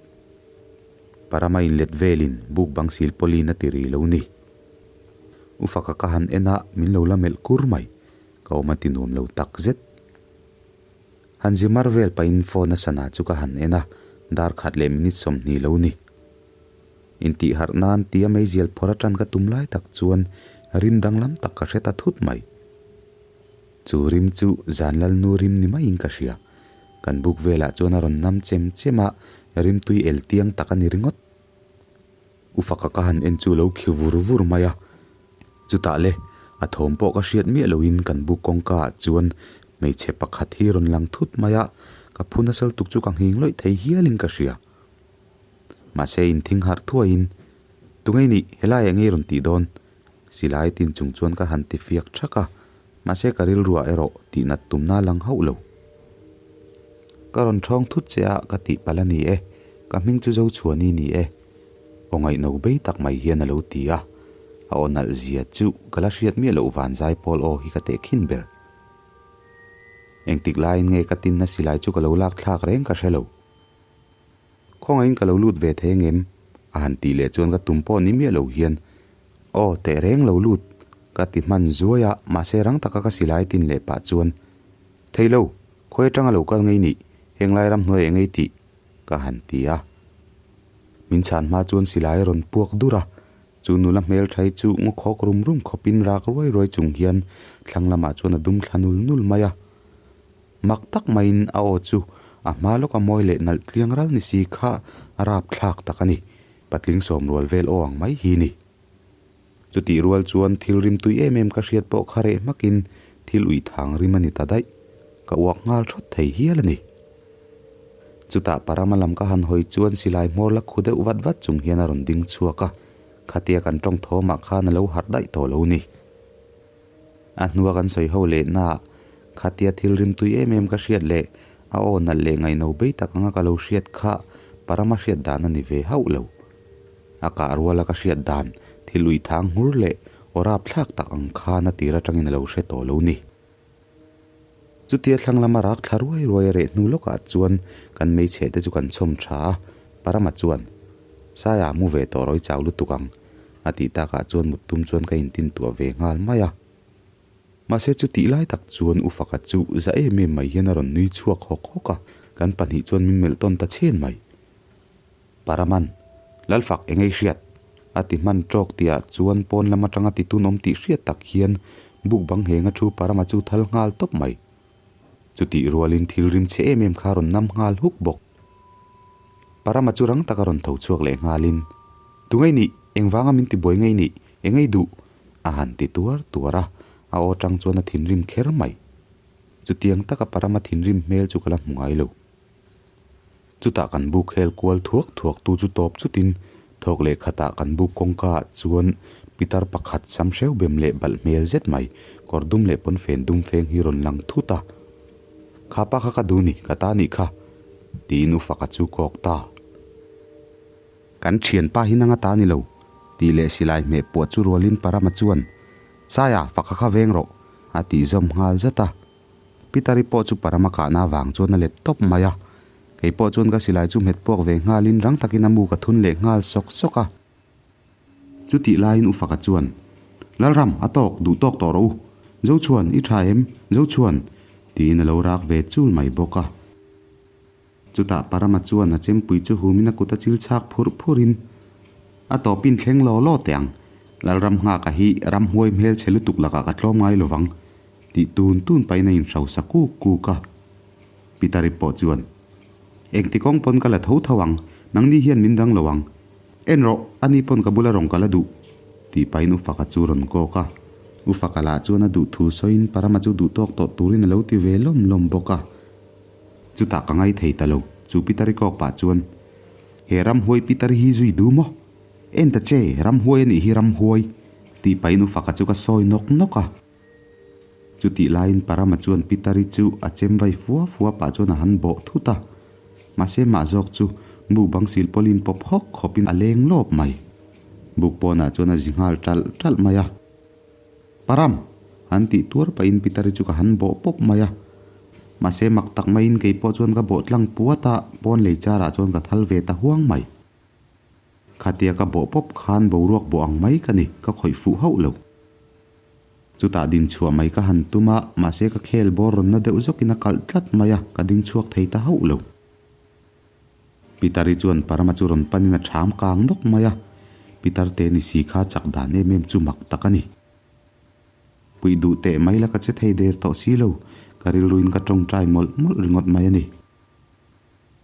Parama inlet velin buk bang sil pawlin a ti ri lo ni. U Faka ka han en a, min lo la melh kur mai. Ka awm a ti nuam lo tak zet. Han zi mar vel pahin phone a sana chu ka han en a, dar khat leh minute 20 lo ni. Intih harh nan tia meizial phawrh atan ka tum lai tak chuan rim danglam tak ka hre ta thut mai. Chu rim chu zan lalnu rim ni maiin ka hria. Kan buk velah chuan a rawn nam chem chem a, rim tui el tiang tak a ni ringawt. U Faka ka han en chu lo khi vur vur mai a. Chutah le, a thawm pawh ka hriat miah loin kan buk kawngka ah chuan hmeichhe pakhat hi rawn lang thut mai a, ka phu nasal tuk chu ka nghing lawih thei hialin ka hria. Mahse inthing harh thuaiin, Tungei nih, helaiah ngei rawn tih dawn? Silai tin chung chuan ka han ti fiak thak a, mahse ka rilruah erawh tihnat tumna lang hauh lo. Ka rawn thawng thut che a, ka tih palh a ni e, ka hming chu Zochhuani ni e. Aw ngaihno bei tak mai hian a lo ti a, a aw nalh zia chu ka la hriat miah loh van zai pawl aw hi ka teh khin ber. Engtik laiin nge ka tinna silai chu ka lo lak thlak reng ka hre lo. Khawngaihin ka lo lut ve thei angem? A han tih leh chuan ka tum pawh ni miah lo hian, Aw, teh reng lo lut, ka ti hman zuai a, mahse rang taka ka silai tin leh pah chuan, Thei lo, khawi atanga lo kal ngei nih, heng lai ramhnuai ah ngei tih, ka han ti a. Min chhan hma chuan silai a rawn puak dur a, chu nula hmelthai chu ngaw khawk rum rum khawpin rak ruai ruai chung hian thlang lamah chuan a dum thla nul nul mai a. Mak tak maiin a aw chu a hma lawka mawi leh nalh tliang ral ni si kha a rap thlak tak a ni, patling sawm rual vel aw ang mai hi ni. Chutih rual chuan thil rim tui em em ka hriat pawh kha reh hmakin thil uih thang rim a ni ta daih, ka uak nghal thawt thei hial a ni. Chutah Parama lam ka han hawi chuan silai hmawr la khu deuh vat vat chung hian a rawn ding chhuak a, khatia kan tawng thawmah khan a lo harh daih tawh lo ni. A hnua kan sawi ho leh na, khatia thil rim tui em em ka hriat leh a aw nalh leh ngaihno bei tak anga ka lo hriat kha Parama hriat dan a ni ve hauh lo. A kah ruala ka hriat dan thil uih thang nghur leh aw rap thlak tak ang khan a tir atangin a lo hre tawh lo ni. Chutia thlang lama rak thla ruai ruai a reh hnu lawkah chuan kan hmeichhe te chu kan chhawm tha a, Parama chuan, Saia mu ve tawh rawih chau lutuk ang, a tih takah chuan mut tum chuan ka intin tuah ve nghal mai a. Mahse chutih lai tak chuan U Faka chu za em em mai hian a rawn nui chhuak hawk hawk a, kan pahnih chuan min melh tawn ta chhen mai. Paraman, Lalfak eng ei hriat? a ti hman tawk tihah chuan pawn lam atanga ti tun awm tih hriat tak hian buk bang nghenga thu Parama chu thal nghal tawp mai. Chutih rualin thil rim chhe em em kha a rawn nam nghal huk bawk. Parama chu rang taka rawn tho chhuak leh nghalin, Tu ngei nih? Engvanga min tibuai ngei nih? Eng ei duh? a han ti tuar tuar a, a aw tang chuan a thinrim kher mai. Chutiang taka Parama thinrim hmel chu ka la hmu ngai lo. Chutah kan buk hel kual thuak thuak tu chu tawp chutin thawk leh khatah kan buk kawngka ah chuan pitar pakhat sam hreu bem leh balh hmel zet mai kawr dum leh pawnfen dum feng hi rawn lang thut a. Kha pa kha ka duh ni, ka ta nih kha, tiin u Faka chu kawk ta. Kan thianpa hi nanga ta ni lo, tih leh silai hmeh puah chu rualin Parama chuan, Saia, Faka kha veng rawh, a tih zawm nghal zat a. Pitari pawh chu Parama kahna avang chuan a let tawp mai a. Kei pawh chuan ka silai chu hmet puak ve nghalin rang takin a mu ka thun leh nghal sawk sawk a. Chutih laiin U Faka chuan, Lalram, a tawk, duh tawk tawh rawh u. Zochhuan, i tha em? Zochhuan! tiin a lo rak ve chul mai bawk a. Chutah Parama chuan a chempui chu humin a kut a chil chhak phurh phurhin, A tawpin thleng law law teh ang. Lalram nghaka hi ramhuai hmelchhe lutuk lakah ka tlawm ngai lovang, tih tun tun pahin a inhrosa kuk kuk a. Pitari pawh chuan, Engti kawng pawn ka la tho tho ang, nangni hian min dang lo ang. En rawh, ani pawn ka bula rawn kal a duh, tih pahin U Faka chu rawn kawk a. U Faka lah chuan a duh thu sawiin Parama chu duh tawk tawh turin a lo ti ve lawm lawm bawk a. Chutah ka ngai thei ta lo, chu Pitari kawk pah chuan, He ramhuai Pitari hi zui duh maw? En ta che, ramhuai a nih hi ramhuai, tih pahin U Faka chu ka sawi nawk nawk a. Chutih laiin Parama chuan Pitari chu a chem vai fua fua pah chuan a han bawh thut a. Mahse mah zawk chu buk bang sil pawlin pawp hawk khawpin a leng lawp mai. Buk pawnah chuan a zi nghal ṭalh ṭalh mai a. Param! Han tih tuar pahin Pitari chu ka han bawh pawp mai a. Mahse mak tak maiin kei pawh chuan ka bawh tlang puat a, pawn lei charah chuan ka thal ve ta huang mai. Khatia ka bawh pawp khan boruak bawh ang mai ka ni, ka khawih fuh hauh lo. Chutah din chhuah mai ka han tum a, mahse ka khel bawr rawn na deuh zawkin a kalh tlat mai a, ka ding chhuak thei ta hauh lo. Pitari chuan Parama chu rawn panin a ṭham kang nawk mai a, Pitar te ni si kha chak dan em em chu mak tak a ni. Puih duh teh mai la ka che thei der tawh si lo, ka rilruin ka ṭawngṭai mawlh mawlh ringawt mai a ni.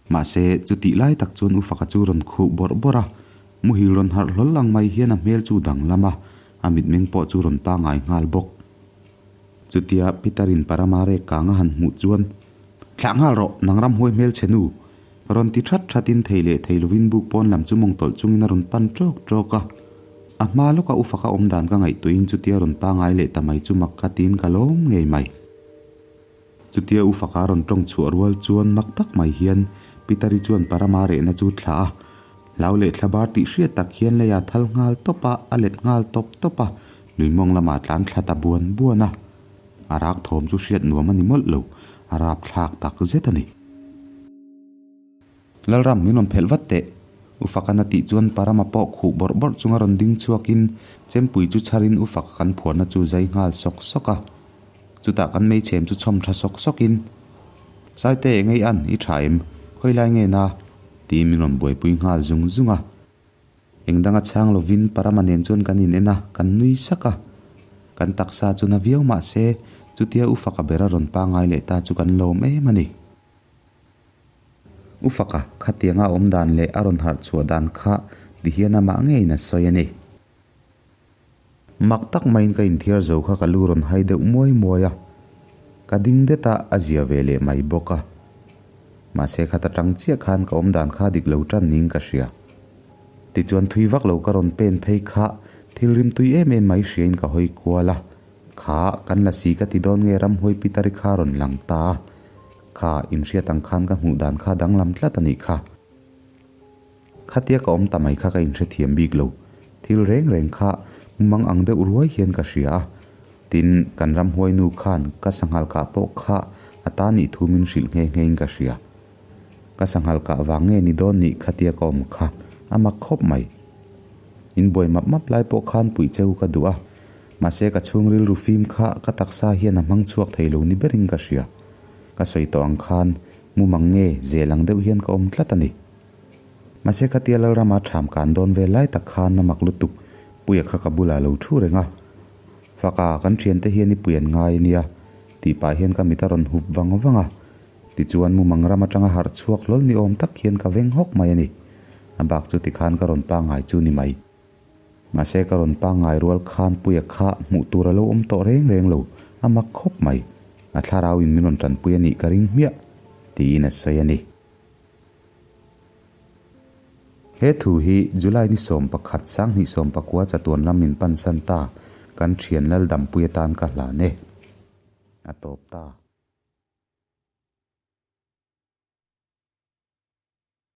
Mahse, chutih lai tak chuan U Faka chu rawn khuh bawrh bawrh a, muhil rawn harh hlawl ang mai hian a hmel chu danglam a, a mitmeng pawh chu rawn pangai nghal bawk. Chutia Peter-in Parama rek kang a han hmuh chuan, Thlah nghal rawh, nang ramhuai hmelchhe nu! Rawn ti that thatin thei leh thei lovin buk pawn lam chu mawng tawlh chungin a rawn pan ṭawk ṭawk a. A hma lawka U Faka awm dan ka ngaihtuahin chutia rawn pangai leh ta mai chu mak ka tiin ka lawm ngei mai. Chutia U Faka rawn tawng chhuah rual chuan mak tak mai hian Pitari chuan Parama rehna chu thlah a, hlau leh thlabar tih hriat tak hian lei a thal nghal tawp a, a let nghal tawp tawp a, lui mawng lamah tlan thla ta buan buan a. A rak thawm chu hriat nuam a ni mawlh lo, a rap thlak tak zet a ni. Lalram, min rawn phelh vat teh. U Fakana tih chuan Parama pawh khuh bawrh bawrh chunga rawn ding chhuakin Chempui chu chharin U Faka kan phuarna chu zai nghal sawk sawk a. Chutah kan meichhem chu chhawm tha sawk sawkin, Saite, engei an, i tha em? Khawi lai nge na? tiin min rawn buaipui nghal zung zung a. Eng danga chhang lovin Parama nen chuan kan in en a, kan nui sak a. Kan taksa chu na viau mah se, chutia U Faka bera rawn pangai leh ta chu kan lawm em a ni. U Faka, khatianga a awm dan leh a rawn harh chhuah dan kha ti hian amah ngeiin a sawi a ni. Mak tak maiin ka inthiar zo kha ka lu rawn hai deuh muai muai a, ka ding det a, a zia ve leh mai bawk a. Mahse khat atang chiah khan ka awm dan kha dik lo tan niin ka hria. Tichuan thui vak lo ka rawn pen phei kha thil rim tui em em mai hriain ka hawi kual a, kha kan la si ka ti dawn nge ramhuai Pitari kha rawn lang ta a. Kha inhriat ang khan ka hmuh dan kha danglam tlat a nih kha. Khatia ka awm ta mai kha ka inhrethiam bik lo. Thil reng reng kha mumang ang deuh ruai hian ka hria a. Tin, kan ramhuainu khan ka sanghal kah pawh kha a ta nih thu min hrilh nghe nghe in ka hria. Ka sanghal kah vang nge ni dawn nih khatia ka awm kha a mak khawp mai. In buai map map lai pawh khan puih cheu ka duh a. Mahse ka chhung rilru fim kha ka taksa hian a hmang chhuak thei lo ni berin ka hria. Ka sawi tawh ang khan mumang nge zel ang deuh hian ka awm tlat a ni. Mahse khatia Lalrama ṭham kan dawn vel lai tak khan a mak lutuk, Puia kha ka bulah lo ṭhu reng a. Faka, kan ṭhiante hian i pui an ngai a nia, tih pah hian ka mit a rawn hup vang vang a. Tichuan mumang ram aṭanga harh chhuak hlawl ni awm tak hian ka veng hawk mai a ni. A bak chu tikhan ka rawn pangngai chu ni mai. Mahse ka rawn pangngai rual khan Puia kha hmuh tur a lo awm tawh reng reng lo, a mak khawp mai. A thlarau in min rawn tanpui a nih ka ring hmiah, tiin a sawi a ni. He thu hi July ni 11, 2019 chatuan lam min pansan ta, kan thian Laldampui atan ka hlan e. A tawp ta.